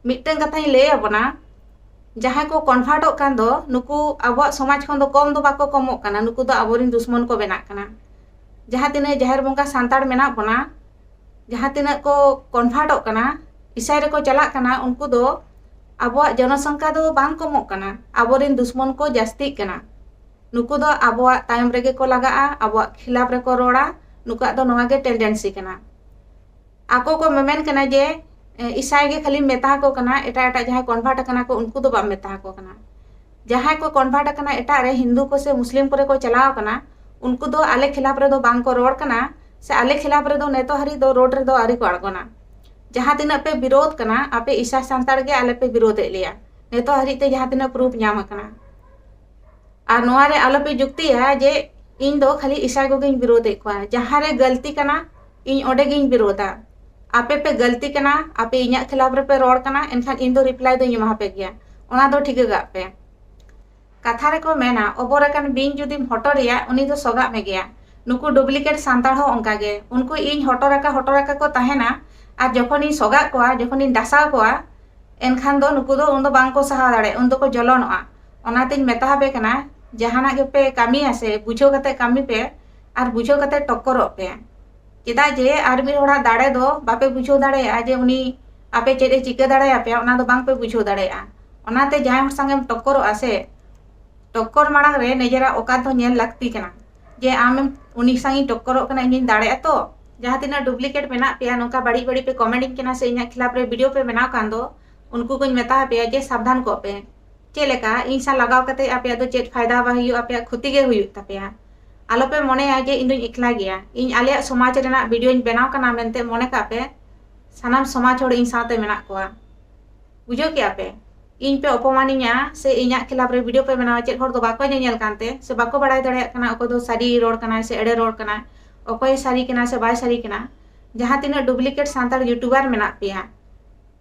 ᱢᱤᱫᱴᱟᱝ ᱠᱟᱛᱷᱟᱧ ᱞᱟᱹᱭ ᱟᱵᱚᱱᱟ, ᱡᱟᱦᱟᱸᱭ ᱠᱚ ᱠᱚᱱᱵᱷᱟᱨᱴᱚᱜ ᱠᱟᱱ ᱫᱚ, ᱱᱩᱠᱩ ᱟᱵᱚᱣᱟᱜ ᱥᱚᱢᱟᱡᱽ ᱠᱷᱚᱱ ᱫᱚ ᱠᱚᱢ ᱫᱚ ᱵᱟᱠᱚ ᱠᱚᱢᱚᱜ ᱠᱟᱱᱟ, ᱱᱩᱠᱩ ᱫᱚ ᱟᱵᱚᱨᱮᱱ ᱫᱩᱥᱢᱚᱱ ᱠᱚ ᱵᱮᱱᱟᱜ ᱠᱟᱱᱟ᱾ ᱡᱟᱦᱟᱸ ᱛᱤᱱᱟᱹᱜ ᱡᱟᱦᱮᱨ ᱵᱚᱸᱜᱟ ᱥᱟᱱᱛᱟᱲ ᱢᱮᱱᱟᱜ ᱵᱚᱱᱟ, ᱡᱟᱦᱟᱸ ᱛᱤᱱᱟᱹᱜ ᱠᱚ ᱠᱚᱱᱵᱷᱟᱨᱴᱚᱜ ᱠᱟᱱᱟ, ᱤᱥᱟᱭ ᱨᱮᱠᱚ ᱪᱟᱞᱟᱜ ᱠᱟᱱᱟ, ᱩᱱᱠᱩ ᱫᱚ ᱟᱵᱚᱣᱟᱜ ᱡᱚᱱᱚᱥᱚᱝᱠᱷᱟ ᱫᱚ ᱵᱟᱝ ᱠᱚᱢᱚᱜ ᱠᱟᱱᱟ, ᱟᱵᱚᱨᱮᱱ ᱫᱩᱥᱢᱚᱱ ᱠᱚ ᱡᱟᱹᱥᱛᱤᱜ ᱠᱟᱱᱟ᱾ ᱱᱩᱠᱩ ᱫᱚ ᱟᱵᱚᱣᱟᱜ ᱛᱟᱭᱚᱢ ᱨᱮᱜᱮ ᱠᱚ ᱞᱟᱜᱟᱜᱼᱟ, ᱟᱵᱚᱣᱟᱜ ᱠᱷᱤᱞᱟᱯ ᱨᱮᱠᱚ ᱨᱚᱲᱟ᱾ ᱱᱩᱠᱩᱣᱟᱜ ᱫᱚ ᱱᱚᱣᱟ ᱜᱮ ᱴᱮᱱᱰᱮᱱᱥᱤ ᱠᱟᱱᱟ᱾ ᱟᱠᱚ ᱠᱚ ᱢᱮᱢᱮᱱ ᱠᱟᱱᱟ ᱡᱮ, ᱮ, ᱤᱥᱟᱭ ᱜᱮ ᱠᱷᱟᱹᱞᱤᱢ ᱢᱮᱛᱟ ᱟᱠᱚ ᱠᱟᱱᱟ, ᱮᱴᱟᱜ ᱮᱴᱟᱜ ᱡᱟᱦᱟᱸᱭ ᱠᱚᱱᱵᱷᱟᱨᱴ ᱟᱠᱟᱱᱟ ᱠᱚ, ᱩᱱᱠᱩ ᱫᱚ ᱵᱟᱢ ᱢᱮᱛᱟ ᱟᱠᱚ ᱠᱟᱱᱟ᱾ ᱡᱟᱦᱟᱸᱭ ᱠᱚ ᱠᱚᱱᱵᱷᱟᱨᱴ ᱟᱠᱟᱱᱟ, ᱮᱴᱟᱜ ᱨᱮ ᱦᱤᱱᱫᱩ ᱠᱚ ᱥᱮ ᱢᱩᱥᱞᱤᱢ ᱠᱚᱨᱮ ᱠᱚ ᱪᱟᱞᱟᱣ ᱟᱠᱟᱱᱟ, ᱩᱱᱠᱩ ᱫᱚ ᱟᱞᱮ ᱠᱷᱤᱞᱟᱯ ᱨᱮᱫᱚ ᱵᱟᱝ ᱠᱚ ᱨᱚᱲ ᱠᱟᱱᱟ, ᱥᱮ ᱟᱞᱮ ᱠᱷᱤᱞᱟᱯ ᱨᱮᱫᱚ ᱱᱤᱛᱚᱜ ᱦᱟᱹᱨᱤᱡ ᱫᱚ ᱨᱳᱰ ᱨᱮᱫᱚ ᱟᱹᱣᱨᱤ ᱠᱚ ᱟᱬᱜᱚᱱᱟ᱾ ᱡᱟᱦᱟᱸ ᱛᱤᱱᱟᱹᱜ ᱯᱮ ᱵᱤᱨᱳᱫᱷ ᱠᱟᱱᱟ, ᱟᱯᱮ ᱤᱥᱟᱭ ᱥᱟᱱᱛᱟᱲ ᱜᱮ ᱟᱞᱮ ᱯᱮ ᱵᱤᱨᱳᱫᱷ ᱮᱫ ᱞᱮᱭᱟ, ᱱᱤᱛᱚᱜ ᱦᱟᱹᱨᱤᱡ ᱛᱮ ᱡᱟᱦᱟᱸ ᱛᱤᱱᱟᱹᱜ ᱯᱨᱩᱯᱷ ᱧᱟᱢ ᱟᱠᱟᱱᱟ᱾ ᱟᱨ ᱱᱚᱣᱟ ᱨᱮ ᱟᱞᱚᱯᱮ ᱡᱩᱠᱛᱤᱭᱟ ᱡᱮ ᱤᱧ ᱫᱚ ᱠᱷᱟᱹᱞᱤ ᱤᱥᱟᱭ ᱠᱚᱜᱮᱧ ᱵᱤᱨᱳᱫᱷ ᱮᱫ ᱠᱚᱣᱟ᱾ ᱡᱟᱦᱟᱸ ᱨᱮ ᱜᱟᱹᱞᱛᱤ ᱠᱟᱱᱟ, ᱤᱧ ᱚᱸᱰᱮ ᱜᱤᱧ ᱵᱤᱨᱳᱫᱷᱟ᱾ ᱟᱯᱮ ᱯᱮ ᱜᱟᱹᱞᱛᱤ ᱠᱟᱱᱟ, ᱟᱯᱮ ᱤᱧᱟᱹᱜ ᱠᱷᱤᱞᱟᱯ ᱨᱮᱯᱮ ᱨᱚᱲ ᱠᱟᱱᱟ, ᱮᱱᱠᱷᱟᱱ ᱤᱧ ᱫᱚ ᱨᱤᱯᱞᱟᱭ ᱫᱚᱧ ᱮᱢᱟ ᱯᱮ ᱜᱮᱭᱟ, ᱚᱱᱟ ᱫᱚ ᱴᱷᱤᱠᱟᱹ ᱠᱟᱜ ᱯᱮ᱾ ᱠᱟᱛᱷᱟ ᱨᱮᱠᱚ ᱢᱮᱱᱟ, ᱚᱵᱚᱨ ᱟᱠᱟᱱ ᱵᱤᱧ ᱡᱩᱫᱤᱢ ᱦᱚᱴᱚᱨᱮᱭᱟ, ᱩᱱᱤ ᱫᱚ ᱥᱚᱜᱟᱜ ᱢᱮᱜᱮᱭᱟ᱾ ᱱᱩᱠᱩ ᱰᱩᱯᱞᱤᱠᱮᱴ ᱥᱟᱱᱛᱟᱲ ᱦᱚᱸ ᱚᱱᱠᱟ ᱜᱮ᱾ ᱩᱱᱠᱩ ᱤᱧ ᱦᱚᱴᱚᱨ ᱟᱠᱟ ᱦᱚᱴᱚᱨ ᱟᱠᱟ ᱠᱚ ᱛᱟᱦᱮᱱᱟ, ᱟᱨ ᱡᱚᱠᱷᱚᱱᱤᱧ ᱥᱚᱜᱟᱜ ᱠᱚᱣᱟ, ᱡᱚᱠᱷᱚᱱᱤᱧ ᱰᱟᱥᱟᱣ ᱠᱚᱣᱟ, ᱮᱱᱠᱷᱟᱱ ᱫᱚ ᱱᱩᱠᱩ ᱫᱚ ᱩᱱᱫᱚ ᱵᱟᱝ ᱠᱚ ᱥᱟᱦᱟᱣ ᱫᱟᱲᱮᱭᱟᱜᱼᱟ, ᱩᱱᱫᱚ ᱠᱚ ᱡᱚᱞᱚᱱᱚᱜᱼᱟ᱾ ᱚᱱᱟᱛᱤᱧ ᱢᱮᱛᱟ ᱟᱯᱮ ᱠᱟᱱᱟ, ᱡᱟᱦᱟᱱᱟᱜ ᱜᱮᱯᱮ ᱠᱟᱹᱢᱤᱭᱟ ᱥᱮ ᱵᱩᱡᱷᱟᱹᱣ ᱠᱟᱛᱮ ᱠᱟᱹᱢᱤ ᱯᱮ, ᱟᱨ ᱵᱩᱡᱷᱟᱹᱣ ᱠᱟᱛᱮ ᱴᱚᱠᱠᱚᱨᱚᱜ ᱯᱮ᱾ ᱪᱮᱫᱟᱜ ᱡᱮ ᱟᱨ ᱢᱤᱫ ᱦᱚᱲᱟᱜ ᱫᱟᱲᱮ ᱫᱚ ᱵᱟᱯᱮ ᱵᱩᱡᱷᱟᱹᱣ ᱫᱟᱲᱮᱭᱟᱜᱼᱟ ᱡᱮ ᱩᱱᱤ ᱟᱯᱮ ᱪᱮᱫ ᱮ ᱪᱤᱠᱟᱹ ᱫᱟᱲᱮᱭᱟᱯᱮᱭᱟ, ᱚᱱᱟ ᱫᱚ ᱵᱟᱝ ᱯᱮ ᱵᱩᱡᱷᱟᱹᱣ ᱫᱟᱲᱮᱭᱟᱜᱼᱟ᱾ ᱚᱱᱟᱛᱮ ᱡᱟᱦᱟᱸᱭ ᱦᱚᱲ ᱥᱟᱝᱜᱮᱢ ᱴᱚᱠᱠᱚᱨᱚᱜᱼᱟ ᱥᱮ, ᱴᱚᱠᱠᱚᱨ ᱢᱟᱲᱟᱝ ᱨᱮ ᱱᱤᱡᱮᱨᱟᱜ ᱚᱠᱟᱛ ᱫᱚ ᱧᱮᱞ ᱞᱟᱹᱠᱛᱤ ᱠᱟᱱᱟ, ᱡᱮ ᱟᱢᱮᱢ ᱩᱱᱤ ᱥᱟᱝ ᱤᱧ ᱴᱚᱠᱠᱚᱨᱚᱜ ᱠᱟᱱᱟ, ᱤᱧᱤᱧ ᱫᱟᱲᱮᱭᱟᱜᱼᱟ ᱛᱚ? ᱡᱟᱦᱟᱸ ᱛᱤᱱᱟᱹᱜ ᱰᱩᱯᱞᱤᱠᱮᱴ ᱢᱮᱱᱟᱜ ᱯᱮᱭᱟ, ᱱᱚᱝᱠᱟ ᱵᱟᱹᱲᱤᱡ ᱵᱟᱹᱲᱤᱡ ᱯᱮ ᱠᱚᱢᱮᱱᱴ ᱤᱧ ᱠᱟᱱᱟ ᱥᱮ ᱤᱧᱟᱹᱜ ᱠᱷᱤᱞᱟᱯ ᱨᱮ ᱵᱷᱤᱰᱤᱭᱳ ᱯᱮ ᱵᱮᱱᱟᱣ ᱠᱟᱱ ᱫᱚ, ᱩᱱᱠᱩ ᱠᱚᱧ ᱢᱮᱛᱟ ᱟᱯᱮᱭᱟ ᱡᱮ ᱥᱟᱵᱫᱷᱟᱱ ᱠᱚᱜ ᱯᱮ᱾ ᱪᱮᱫ ᱞᱮᱠᱟ ᱤᱧ ᱥᱟᱶ ᱞᱟᱜᱟᱣ ᱠᱟᱛᱮ ᱟᱯᱮᱭᱟᱜ ᱫᱚ ᱪᱮᱫ ᱯᱷᱟᱭᱫᱟ ᱵᱟᱝ ᱦᱩᱭᱩᱜᱼᱟ, ᱟᱯᱮᱭᱟᱜ ᱠᱷᱚᱛᱤ ᱜᱮ ᱦᱩᱭᱩᱜ ᱛᱟᱯᱮᱭᱟ᱾ ᱟᱞᱚᱯᱮ ᱢᱚᱱᱮᱭᱟ ᱡᱮ ᱤᱧ ᱫᱚᱧ ᱮᱠᱞᱟ ᱜᱮᱭᱟ, ᱤᱧ ᱟᱞᱮᱭᱟᱜ ᱥᱚᱢᱟᱡᱽ ᱨᱮᱱᱟᱜ ᱵᱷᱤᱰᱤᱭᱳᱧ ᱵᱮᱱᱟᱣ ᱠᱟᱱᱟ ᱢᱮᱱᱛᱮ ᱢᱚᱱᱮ ᱠᱟᱜ ᱯᱮ ᱥᱟᱱᱟᱢ ᱥᱚᱢᱟᱡᱽ ᱦᱚᱲ ᱤᱧ ᱥᱟᱶᱛᱮ ᱢᱮᱱᱟᱜ ᱠᱚᱣᱟ᱾ ᱵᱩᱡᱷᱟᱹᱣ ᱠᱮᱜᱼᱟ ᱯᱮ? ᱤᱧ ᱯᱮ ᱚᱯᱚᱢᱟᱱᱤᱧᱟ ᱥᱮ ᱤᱧᱟᱹᱜ ᱠᱷᱤᱞᱟᱯ ᱨᱮ ᱵᱷᱤᱰᱤᱭᱳ ᱯᱮ ᱵᱮᱱᱟᱣᱟ, ᱪᱮᱫ ᱦᱚᱲ ᱫᱚ ᱵᱟᱠᱚ ᱧᱮᱧᱮᱞ ᱠᱟᱱᱛᱮ ᱥᱮ ᱵᱟᱠᱚ ᱵᱟᱲᱟᱭ ᱫᱟᱲᱮᱭᱟᱜ ᱠᱟᱱᱟ ᱚᱠᱚᱭ ᱫᱚ ᱥᱟᱹᱨᱤ ᱨᱚᱲ ᱠᱟᱱᱟᱭ ᱥᱮ ᱮᱲᱮ ᱨᱚᱲ ᱠᱟᱱᱟᱭ, ᱚᱠᱚᱭ ᱥᱟᱹᱨᱤ ᱠᱟᱱᱟ ᱥᱮ ᱵᱟᱭ ᱥᱟᱹᱨᱤ ᱠᱟᱱᱟ᱾ ᱡᱟᱦᱟᱸ ᱛᱤᱱᱟᱹᱜ ᱰᱩᱯᱞᱤᱠᱮᱴ ᱥᱟᱱᱛᱟᱲ ᱭᱩᱴᱩᱵᱟᱨ ᱢᱮᱱᱟᱜ ᱯᱮᱭᱟ,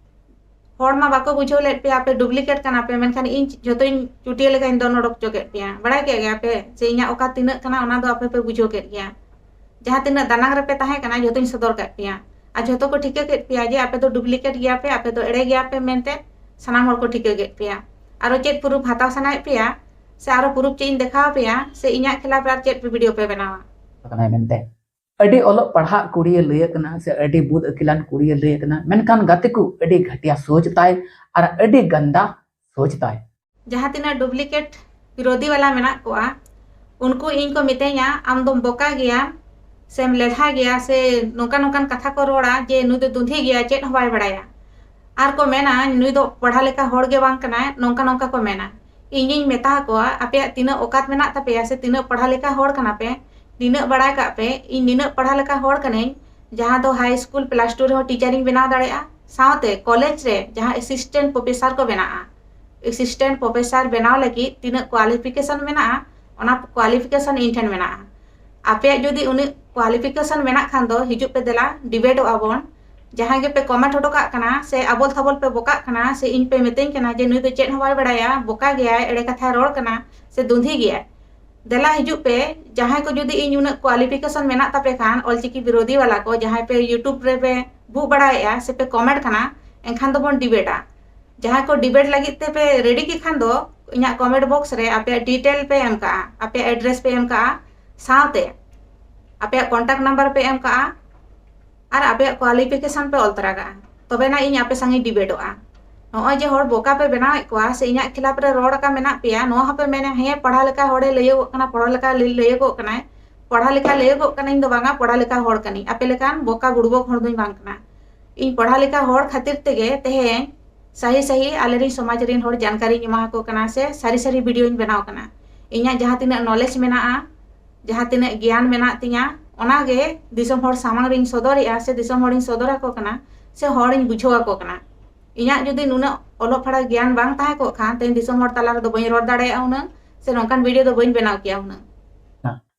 ᱦᱚᱲ ᱢᱟ ᱵᱟᱠᱚ ᱵᱩᱡᱷᱟᱹᱣ ᱞᱮᱫ ᱯᱮᱭᱟ ᱟᱯᱮ ᱰᱩᱯᱞᱤᱠᱮᱴ ᱠᱟᱱᱟ ᱯᱮ, ᱢᱮᱱᱠᱷᱟᱱ ᱤᱧ ᱡᱷᱚᱛᱚᱧ ᱪᱩᱴᱤᱭᱟᱹ ᱞᱮᱠᱟᱧ ᱫᱚᱱ ᱚᱰᱚᱠ ᱦᱚᱪᱚ ᱠᱮᱫ ᱯᱮᱭᱟ᱾ ᱵᱟᱲᱟᱭ ᱠᱮᱫ ᱜᱮᱭᱟ ᱯᱮ ᱥᱮ ᱤᱧᱟᱹᱜ ᱚᱠᱟ ᱛᱤᱱᱟᱹᱜ ᱠᱟᱱᱟ, ᱚᱱᱟ ᱫᱚ ᱟᱯᱮ ᱯᱮ ᱵᱩᱡᱷᱟᱹᱣ ᱠᱮᱫ ᱜᱮᱭᱟ᱾ ᱡᱟᱦᱟᱸ ᱛᱤᱱᱟᱹᱜ ᱫᱟᱱᱟᱝ ᱨᱮᱯᱮ ᱛᱟᱦᱮᱸ ᱠᱟᱱᱟ, ᱡᱷᱚᱛᱚᱧ ᱥᱚᱫᱚᱨ ᱠᱮᱫ ᱯᱮᱭᱟ᱾ ᱟᱨ ᱡᱷᱚᱛᱚ ᱠᱚ ᱴᱷᱤᱠᱟᱹ ᱠᱮᱫ ᱯᱮᱭᱟ ᱡᱮ ᱟᱯᱮ ᱫᱚ ᱰᱩᱯᱞᱤᱠᱮᱴ ᱜᱮᱭᱟ ᱯᱮ, ᱟᱯᱮ ᱫᱚ ᱮᱲᱮ ᱜᱮᱭᱟ ᱯᱮ ᱢᱮᱱᱛᱮ ᱥᱟᱱᱟᱢ ᱦᱚᱲ ᱠᱚ ᱴᱷᱤᱠᱟᱹ ᱠᱮᱫ ᱯᱮᱭᱟ᱾ ᱟᱨᱚ ᱪᱮᱫ ᱯᱨᱩᱯ ᱦᱟᱛᱟᱣ ᱥᱟᱱᱟᱭᱮᱫ ᱯᱮᱭᱟ, ᱥᱮ ᱟᱨᱚ ᱯᱨᱩᱯ ᱪᱮᱫ ᱤᱧ ᱫᱮᱠᱷᱟᱣ ᱯᱮᱭᱟ, ᱥᱮ ᱤᱧᱟᱹᱜ ᱠᱷᱤᱞᱟᱯ ᱨᱮ ᱟᱨ ᱪᱮᱫ ᱯᱮ ᱵᱷᱤᱰᱤᱭᱳ ᱯᱮ ᱵᱮᱱᱟᱣᱟ? ᱠᱟᱱᱟᱭ ᱢᱮᱱᱛᱮ᱾ ᱟᱹᱰᱤ ᱚᱞᱚᱜ ᱯᱟᱲᱦᱟᱜ ᱠᱩᱲᱤᱭᱮ ᱞᱟᱹᱭ ᱠᱟᱱᱟ, ᱥᱮ ᱟᱹᱰᱤ ᱵᱩᱫ ᱟᱹᱠᱤᱞᱟᱱ ᱠᱩᱲᱤᱭᱮ ᱞᱟᱹᱭ ᱠᱟᱱᱟ, ᱢᱮᱱᱠᱷᱟᱱ ᱜᱟᱛᱮ ᱠᱚ, ᱟᱹᱰᱤ ᱜᱷᱟᱹᱴᱤᱭᱟ ᱥᱳᱪ ᱛᱟᱭ ᱟᱨ ᱟᱹᱰᱤ ᱜᱟᱱᱫᱟ ᱥᱳᱪ ᱛᱟᱭ᱾ ᱡᱟᱦᱟᱸ ᱛᱤᱱᱟᱹᱜ ᱰᱩᱯᱞᱤᱠᱮᱴ ᱵᱤᱨᱳᱫᱷᱤ ᱵᱟᱞᱟ ᱢᱮᱱᱟᱜ ᱠᱚᱣᱟ, ᱩᱱᱠᱩ ᱤᱧ ᱠᱚ ᱢᱤᱛᱟᱹᱧᱟ, "ᱟᱢ ᱫᱚᱢ ᱵᱚᱠᱟ ᱜᱮᱭᱟ, ᱥᱮᱢ ᱞᱮᱞᱦᱟ ᱜᱮᱭᱟ, ᱥᱮ ᱱᱚᱝᱠᱟ ᱱᱚᱝᱠᱟᱱ ᱠᱟᱛᱷᱟ ᱠᱚ ᱨᱚᱲᱟ ᱡᱮ ᱱᱩᱭ ᱫᱚ ᱫᱩᱸᱫᱷᱤ ᱜᱮᱭᱟ, ᱪᱮᱫ ᱦᱚᱸ ᱵᱟᱭ ᱵᱟᱲᱟᱭᱟ᱾" ᱟᱨ ᱠᱚ ᱢᱮᱱᱟ, "ᱱᱩᱭ ᱫᱚ ᱯᱚᱲᱦᱟ ᱞᱮᱠᱟ ᱦᱚᱲ ᱜᱮ ᱵᱟᱝ ᱠᱟᱱᱟᱭ", ᱱᱚᱝᱠᱟ ᱱᱚᱝᱠᱟ ᱠᱚ ᱢᱮᱱᱟ᱾ ᱤᱧᱤᱧ ᱢᱮᱛᱟ ᱠᱚᱣᱟ, "ᱟᱯᱮᱭᱟᱜ ᱛᱤᱱᱟᱹᱜ ᱚᱠᱟᱛ ᱢᱮᱱᱟᱜ ᱛᱟᱯᱮᱭᱟ, ᱥᱮ ᱛᱤᱱᱟᱹᱜ ᱯᱚᱲᱦᱟ ᱞᱮᱠᱟ ᱦᱚᱲ ᱠᱟᱱᱟ ᱯᱮ, ᱱᱤᱱᱟᱹᱜ ᱵᱟᱲᱟᱭ ᱠᱟᱜ ᱯᱮ, ᱤᱧ ᱱᱤᱱᱟᱹᱜ ᱯᱚᱲᱦᱟ ᱞᱮᱠᱟ ᱦᱚᱲ ᱠᱟᱹᱱᱟᱹᱧ, ᱡᱟᱦᱟᱸ ᱫᱚ ᱦᱟᱭ ᱥᱠᱩᱞ ᱯᱞᱟᱥ ᱴᱩ ᱨᱮᱦᱚᱸ ᱴᱤᱪᱟᱨᱤᱧ ᱵᱮᱱᱟᱣ ᱫᱟᱲᱮᱭᱟᱜᱼᱟ, ᱥᱟᱶᱛᱮ ᱠᱚᱞᱮᱡᱽ ᱨᱮ ᱡᱟᱦᱟᱸ ᱮᱥᱤᱥᱴᱮᱱᱴ ᱯᱨᱚᱯᱷᱮᱥᱟᱨ ᱠᱚ ᱵᱮᱱᱟᱜᱼᱟ, ᱮᱥᱤᱥᱴᱮᱱᱴ ᱯᱨᱚᱯᱷᱮᱥᱟᱨ ᱵᱮᱱᱟᱣ ᱞᱟᱹᱜᱤᱫ ᱛᱤᱱᱟᱹᱜ ᱠᱳᱣᱟᱞᱤᱯᱷᱤᱠᱮᱥᱚᱱ ᱢᱮᱱᱟᱜᱼᱟ, ᱚᱱᱟ ᱠᱳᱣᱟᱞᱤᱯᱷᱤᱠᱮᱥᱚᱱ ᱤᱧ ᱴᱷᱮᱱ ᱢᱮᱱᱟᱜᱼᱟ᱾ ᱟᱯᱮᱭᱟᱜ ᱡᱩᱫᱤ ᱩᱱᱟᱹᱜ ᱠᱳᱣᱟᱞᱤᱯᱷᱤᱠᱮᱥᱚᱱ ᱢᱮᱱᱟᱜ ᱠᱷᱟᱱ ᱫᱚ ᱦᱤᱡᱩᱜ ᱯᱮ, ᱫᱮᱞᱟ ᱰᱤᱵᱮᱴᱚᱜ ᱟᱵᱚᱱ᱾ ᱡᱟᱦᱟᱸᱭ ᱜᱮᱯᱮ ᱠᱚᱢᱮᱱᱴ ᱦᱚᱴᱚ ᱠᱟᱜ ᱠᱟᱱᱟ, ᱥᱮ ᱟᱵᱚᱞ ᱛᱷᱟᱵᱚᱞ ᱯᱮ ᱵᱚᱠᱟᱜ ᱠᱟᱱᱟ, ᱥᱮ ᱤᱧ ᱯᱮ ᱢᱤᱛᱟᱹᱧ ᱠᱟᱱᱟ ᱡᱮ ᱱᱩᱭ ᱫᱚ ᱪᱮᱫ ᱦᱚᱸ ᱵᱟᱭ ᱵᱟᱲᱟᱭᱟ, ᱵᱚᱠᱟ ᱜᱮᱭᱟᱭ, ᱮᱲᱮ ᱠᱟᱛᱷᱟᱭ ᱨᱚᱲ ᱠᱟᱱᱟ, ᱥᱮ ᱫᱩᱸᱫᱷᱤ ᱜᱮᱭᱟᱭ, ᱫᱮᱞᱟ ᱦᱤᱡᱩᱜ ᱯᱮ᱾ ᱡᱟᱦᱟᱸᱭ ᱠᱚ ᱡᱩᱫᱤ ᱤᱧ ᱩᱱᱟᱹᱜ ᱠᱳᱣᱟᱞᱤᱯᱷᱤᱠᱮᱥᱚᱱ ᱢᱮᱱᱟᱜ ᱛᱟᱯᱮ ᱠᱷᱟᱱ, ᱚᱞᱪᱤᱠᱤ ᱵᱤᱨᱳᱫᱷᱤ ᱵᱟᱞᱟ ᱠᱚ, ᱡᱟᱦᱟᱸᱭ ᱯᱮ YouTube ᱨᱮᱯᱮ ᱵᱩᱜ ᱵᱟᱲᱟᱭᱮᱫᱼᱟ, ᱥᱮ ᱯᱮ ᱠᱚᱢᱮᱱᱴ ᱠᱟᱱᱟ, ᱮᱱᱠᱷᱟᱱ ᱫᱚᱵᱚᱱ ᱰᱤᱵᱮᱴᱟ᱾ ᱡᱟᱦᱟᱸᱭ ᱠᱚ ᱰᱤᱵᱮᱴ ᱞᱟᱹᱜᱤᱫ ᱛᱮᱯᱮ ᱨᱮᱰᱤ ᱜᱮ ᱠᱷᱟᱱ ᱫᱚ, ᱤᱧᱟᱹᱜ ᱠᱚᱢᱮᱱᱴ ᱵᱚᱠᱥ ᱨᱮ ᱟᱯᱮᱭᱟᱜ ᱰᱤᱴᱮᱞ ᱯᱮ ᱮᱢ ᱠᱟᱜᱼᱟ, ᱟᱯᱮᱭᱟᱜ ᱮᱰᱨᱮᱥ ᱯᱮ ᱮᱢ ᱠᱟᱜᱼᱟ, ᱥᱟᱶᱛᱮ ᱟᱯᱮᱭᱟᱜ ᱠᱚᱱᱴᱟᱠᱴ ᱱᱟᱢᱵᱟᱨ ᱯᱮ ᱮᱢ ᱠᱟᱜᱼᱟ, ᱟᱨ ᱟᱯᱮᱭᱟᱜ ᱠᱳᱣᱟᱞᱤᱯᱷᱤᱠᱮᱥᱚᱱ ᱯᱮ ᱚᱞ ᱛᱚᱨᱟ ᱠᱟᱜᱼᱟ, ᱛᱚᱵᱮᱱᱟ ᱤᱧ ᱟᱯᱮ ᱥᱟᱝ ᱤᱧ ᱰᱤᱵᱮᱴᱚᱜᱼᱟ᱾ ᱱᱚᱜᱼᱚᱭ ᱡᱮ ᱦᱚᱲ ᱵᱚᱠᱟ ᱯᱮ ᱵᱮᱱᱟᱣᱮᱫ ᱠᱚᱣᱟ, ᱥᱮ ᱤᱧᱟᱹᱜ ᱠᱷᱤᱞᱟᱯ ᱨᱮ ᱨᱚᱲ ᱟᱠᱟ ᱢᱮᱱᱟᱜ ᱯᱮᱭᱟ, ᱱᱚᱣᱟ ᱦᱚᱸᱯᱮ ᱢᱮᱱᱟ, "ᱦᱮᱸ, ᱯᱟᱲᱦᱟᱣ ᱞᱮᱠᱟ ᱦᱚᱲᱮ ᱞᱟᱹᱭᱟᱹᱜᱚᱜ ᱠᱟᱱᱟ, ᱯᱟᱲᱦᱟᱣ ᱞᱮᱠᱟ ᱞᱟᱹᱭ-, ᱞᱟᱹᱭᱟᱹᱜᱚᱜ ᱠᱟᱱᱟᱭ, ᱯᱟᱲᱦᱟᱣ ᱞᱮᱠᱟ ᱞᱟᱹᱭᱟᱹᱜᱚᱜ ᱠᱟᱱᱟᱭ, ᱤᱧ ᱫᱚ ᱵᱟᱝᱟ, ᱯᱟᱲᱦᱟᱣ ᱞᱮᱠᱟ ᱦᱚᱲ ᱠᱟᱹᱱᱟᱹᱧ, ᱟᱯᱮ ᱞᱮᱠᱟᱱ ᱵᱚᱠᱟ ᱵᱩᱲᱵᱚᱠ ᱦᱚᱲ ᱫᱚᱧ ᱵᱟᱝ ᱠᱟᱱᱟ᱾" ᱤᱧ ᱯᱟᱲᱦᱟᱣ ᱞᱮᱠᱟ ᱦᱚᱲ ᱠᱷᱟᱹᱛᱤᱨ ᱛᱮᱜᱮ ᱛᱮᱦᱮᱧ ᱥᱟᱹᱦᱤ ᱥᱟᱹᱦᱤ ᱟᱞᱮᱨᱮᱱ ᱥᱚᱢᱟᱡᱽ ᱨᱮᱱ ᱦᱚᱲ ᱡᱟᱱᱠᱟᱨᱤᱧ ᱮᱢᱟ ᱠᱚ ᱠᱟᱱᱟ, ᱥᱮ ᱥᱟᱹᱨᱤ ᱥᱟᱹᱨᱤ ᱵᱷᱤᱰᱤᱭᱳᱧ ᱵᱮᱱᱟᱣ ᱠᱟᱱᱟ᱾ ᱤᱧᱟᱹᱜ ᱡᱟᱦᱟᱸ ᱛᱤᱱᱟᱹᱜ ᱱᱚᱞᱮᱡᱽ ᱢᱮᱱᱟᱜᱼᱟ, ᱡᱟᱦᱟᱸ ᱛᱤᱱᱟᱹᱜ ᱜᱮᱭᱟᱱ ᱢᱮᱱᱟᱜ ᱛᱤᱧᱟᱹ, ᱚᱱᱟᱜᱮ ᱫᱤᱥᱚᱢ ᱦᱚᱲ ᱥᱟᱢᱟᱝ ᱨᱤᱧ ᱥᱚᱫᱚᱨᱮᱜᱼᱟ, ᱥᱮ ᱫᱤᱥᱚᱢ ᱦᱚᱲᱤᱧ ᱥᱚᱫᱚᱨ ᱟᱠᱚ ᱠᱟᱱᱟ, ᱥᱮ ᱦᱚᱲᱤᱧ ᱵᱩᱡᱷᱟᱹᱣ ᱟᱠᱚ ᱠᱟᱱᱟ᱾ ᱤᱧᱟᱹᱜ ᱡᱩᱫᱤ ᱱᱩᱱᱟᱹᱜ ᱚᱞᱚᱜ ᱯᱟᱲᱦᱟᱜ ᱜᱮᱭᱟᱱ ᱵᱟᱝ ᱛᱟᱦᱮᱸ ᱠᱚᱜ ᱠᱷᱟᱱ, ᱛᱮᱦᱮᱧ ᱫᱤᱥᱚᱢ ᱦᱚᱲ ᱛᱟᱞᱟ ᱨᱮᱫᱚ ᱵᱟᱹᱧ ᱨᱚᱲ ᱫᱟᱲᱮᱭᱟᱜᱼᱟ ᱩᱱᱟᱹᱝ, ᱥᱮ ᱱᱚᱝᱠᱟᱱ ᱵᱷᱤᱰᱤᱭᱳ ᱫᱚ ᱵᱟᱹᱧ ᱵᱮᱱᱟᱣ ᱠᱮᱭᱟ ᱩᱱᱟᱹᱝ᱾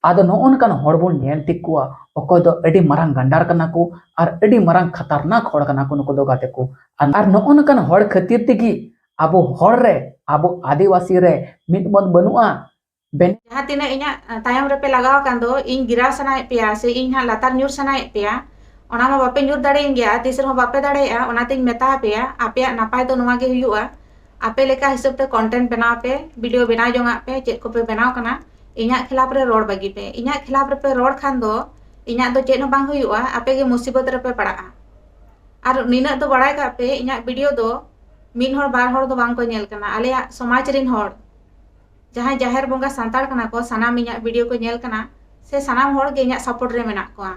ᱟᱫᱚ ᱱᱚᱜᱼᱚ ᱱᱚᱝᱠᱟᱱ ᱦᱚᱲ ᱵᱚᱱ ᱧᱮᱞ ᱴᱷᱤᱠ ᱠᱚᱣᱟ, ᱚᱠᱚᱭ ᱫᱚ ᱟᱹᱰᱤ ᱢᱟᱨᱟᱝ ᱜᱟᱱᱰᱟᱨ ᱠᱟᱱᱟ ᱠᱚ ᱟᱨ ᱟᱹᱰᱤ ᱢᱟᱨᱟᱝ ᱠᱷᱟᱛᱟᱨᱱᱟᱠ ᱦᱚᱲ ᱠᱟᱱᱟ ᱠᱚ ᱱᱩᱠᱩ ᱫᱚ ᱜᱟᱛᱮ ᱠᱚ᱾ ᱟᱨ, ᱟᱨ ᱱᱚᱜᱼᱚ ᱱᱚᱝᱠᱟᱱ ᱦᱚᱲ ᱠᱷᱟᱹᱛᱤᱨ ᱛᱮᱜᱮ ᱟᱵᱚ ᱦᱚᱲ ᱨᱮ, ᱟᱵᱚ ᱟᱹᱫᱤᱵᱟᱹᱥᱤ ᱨᱮ ᱢᱤᱫ ᱢᱚᱛ ᱵᱟᱹᱱᱩᱜᱼᱟ᱾ ᱵᱮᱱ- ᱡᱟᱦᱟᱸ ᱛᱤᱱᱟᱹᱜ ᱤᱧᱟᱹᱜ, ᱟ, ᱛᱟᱭᱚᱢ ᱨᱮᱯᱮ ᱞᱟᱜᱟᱣ ᱟᱠᱟᱱ ᱫᱚ, ᱤᱧ ᱜᱤᱨᱟᱣ ᱥᱟᱱᱟᱭᱮᱫ ᱯᱮᱭᱟ ᱥᱮ ᱤᱧ ᱦᱟᱸᱜ ᱞᱟᱛᱟᱨ ᱧᱩᱨ ᱥᱟᱱᱟᱭᱮᱫ ᱯᱮᱭᱟ, ᱚᱱᱟ ᱢᱟ ᱵᱟᱯᱮ ᱧᱩᱨ ᱫᱟᱲᱮᱭᱟᱹᱧ ᱜᱮᱭᱟ, ᱛᱤᱥ ᱨᱮᱦᱚᱸ ᱵᱟᱯᱮ ᱫᱟᱲᱮᱭᱟᱜᱼᱟ᱾ ᱚᱱᱟᱛᱤᱧ ᱢᱮᱛᱟ ᱟᱯᱮᱭᱟ, ᱟᱯᱮᱭᱟᱜ ᱱᱟᱯᱟᱭ ᱫᱚ ᱱᱚᱣᱟ ᱜᱮ ᱦᱩᱭᱩᱜᱼᱟ, ᱟᱯᱮ ᱞᱮᱠᱟ ᱦᱤᱥᱟᱹᱵ ᱛᱮ content ᱵᱮᱱᱟᱣ ᱯᱮ, video ᱵᱮᱱᱟᱣ ᱡᱚᱝᱟᱜ ᱯᱮ, ᱪᱮᱫ ᱠᱚᱯᱮ ᱵᱮᱱᱟᱣ ᱠᱟᱱᱟ, ᱤᱧᱟᱹᱜ ᱠᱷᱤᱞᱟᱯ ᱨᱮ ᱨᱚᱲ ᱵᱟᱹᱜᱤ ᱯᱮ᱾ ᱤᱧᱟᱹᱜ ᱠᱷᱤᱞᱟᱯ ᱨᱮᱯᱮ ᱨᱚᱲ ᱠᱷᱟᱱ ᱫᱚ ᱤᱧᱟᱹᱜ ᱫᱚ ᱪᱮᱫ ᱦᱚᱸ ᱵᱟᱝ ᱦᱩᱭᱩᱜᱼᱟ, ᱟᱯᱮ ᱜᱮ ᱢᱩᱥᱤᱵᱚᱛ ᱨᱮᱯᱮ ᱯᱟᱲᱟᱜᱼᱟ᱾ ᱟᱨ ᱱᱤᱱᱟᱹᱜ ᱫᱚ ᱵᱟᱲᱟᱭ ᱠᱟᱜ ᱯᱮ, ᱤᱧᱟᱹᱜ video ᱫᱚ ᱢᱤᱫ ᱦᱚᱲ ᱵᱟᱨ ᱦᱚᱲ ᱫᱚ ᱵᱟᱝ ᱠᱚ ᱧᱮᱞ ᱠᱟᱱᱟ, ᱟᱞᱮᱭᱟᱜ ᱥᱚᱢᱟᱡᱽ ᱨᱮᱱ ᱦᱚᱲ, ᱡᱟᱦᱟᱸᱭ ᱡᱟᱦᱮᱨ ᱵᱚᱸᱜᱟ ᱥᱟᱱᱛᱟᱲ ᱠᱟᱱᱟ ᱠᱚ, ᱥᱟᱱᱟᱢ ᱤᱧᱟᱹᱜ video ᱠᱚ ᱧᱮᱞ ᱠᱟᱱᱟ, ᱥᱮ ᱥᱟᱱᱟᱢ ᱦᱚᱲ ᱜᱮ ᱤᱧᱟᱹᱜ support ᱨᱮ ᱢᱮᱱᱟᱜ ᱠᱚᱣᱟ᱾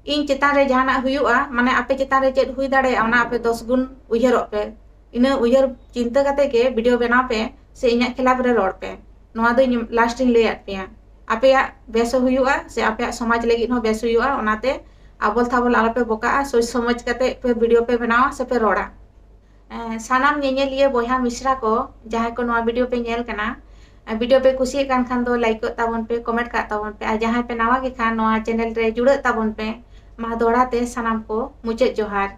ᱤᱧ ᱪᱮᱛᱟᱱ ᱨᱮ ᱡᱟᱦᱟᱱᱟᱜ ᱦᱩᱭᱩᱜᱼᱟ, ᱢᱟᱱᱮ ᱟᱯᱮ ᱪᱮᱛᱟᱱ ᱨᱮ ᱪᱮᱫ ᱦᱩᱭ ᱫᱟᱲᱮᱭᱟᱜᱼᱟ, ᱚᱱᱟ ᱟᱯᱮ ᱫᱚᱥ ᱜᱩᱱ ᱩᱭᱦᱟᱹᱨᱚᱜ ᱯᱮ᱾ ᱤᱱᱟᱹ ᱩᱭᱦᱟᱹᱨ ᱪᱤᱱᱛᱟᱹ ᱠᱟᱛᱮ ᱜᱮ video ᱵᱮᱱᱟᱣ ᱯᱮ, ᱥᱮ ᱤᱧᱟᱹᱜ ᱠᱷᱤᱞᱟᱯ ᱨᱮ ᱨᱚᱲ ᱯᱮ᱾ ᱱᱚᱣᱟ ᱫᱚ ᱤᱧ last ᱤᱧ ᱞᱟᱹᱭᱟᱫ ᱯᱮᱭᱟ᱾ ᱟᱯᱮᱭᱟᱜ ᱵᱮᱥ ᱦᱚᱸ ᱦᱩᱭᱩᱜᱼᱟ, ᱥᱮ ᱟᱯᱮᱭᱟᱜ ᱥᱚᱢᱟᱡᱽ ᱞᱟᱹᱜᱤᱫ ᱦᱚᱸ ᱵᱮᱥ ᱦᱩᱭᱩᱜᱼᱟ᱾ ᱚᱱᱟᱛᱮ ᱟᱵᱚᱞ ᱛᱷᱟᱵᱚᱞ ᱟᱞᱚᱯᱮ ᱵᱚᱠᱟᱜᱼᱟ, ᱥᱚᱪ ᱥᱚᱢᱚᱡᱽ ᱠᱟᱛᱮ ᱯᱮ video ᱯᱮ ᱵᱮᱱᱟᱣᱟ ᱥᱮ ᱯᱮ ᱨᱚᱲᱟ᱾ ᱮᱸ, ᱥᱟᱱᱟᱢ ᱧᱮᱧᱮᱞᱤᱭᱟᱹ ᱵᱚᱭᱦᱟ ᱢᱤᱥᱨᱟ ᱠᱚ, ᱡᱟᱦᱟᱸᱭ ᱠᱚ ᱱᱚᱣᱟ video ᱯᱮ ᱧᱮᱞ ᱠᱟᱱᱟ, ᱮᱸ, video ᱯᱮ ᱠᱩᱥᱤᱭᱟᱜ ᱠᱟᱱ ᱠᱷᱟᱱ ᱫᱚ like ᱚᱜ ᱛᱟᱵᱚᱱ ᱯᱮ, comment ᱠᱟᱜ ᱛᱟᱵᱚᱱ ᱯᱮ, ᱟᱨ ᱡᱟᱦᱟᱸᱭ ᱯᱮ ᱱᱟᱣᱟ ᱜᱮ ᱠᱷᱟᱱ ᱱᱚᱣᱟ channel ᱨᱮ ᱡᱩᱲᱟᱹᱜ ᱛᱟᱵᱚᱱ ᱯᱮ᱾ ᱢᱟ ᱫᱚᱦᱲᱟ ᱛᱮ ᱥᱟᱱᱟᱢ ᱠᱚ ᱢᱩᱪᱟᱹᱫ ᱡᱚᱦᱟᱨ᱾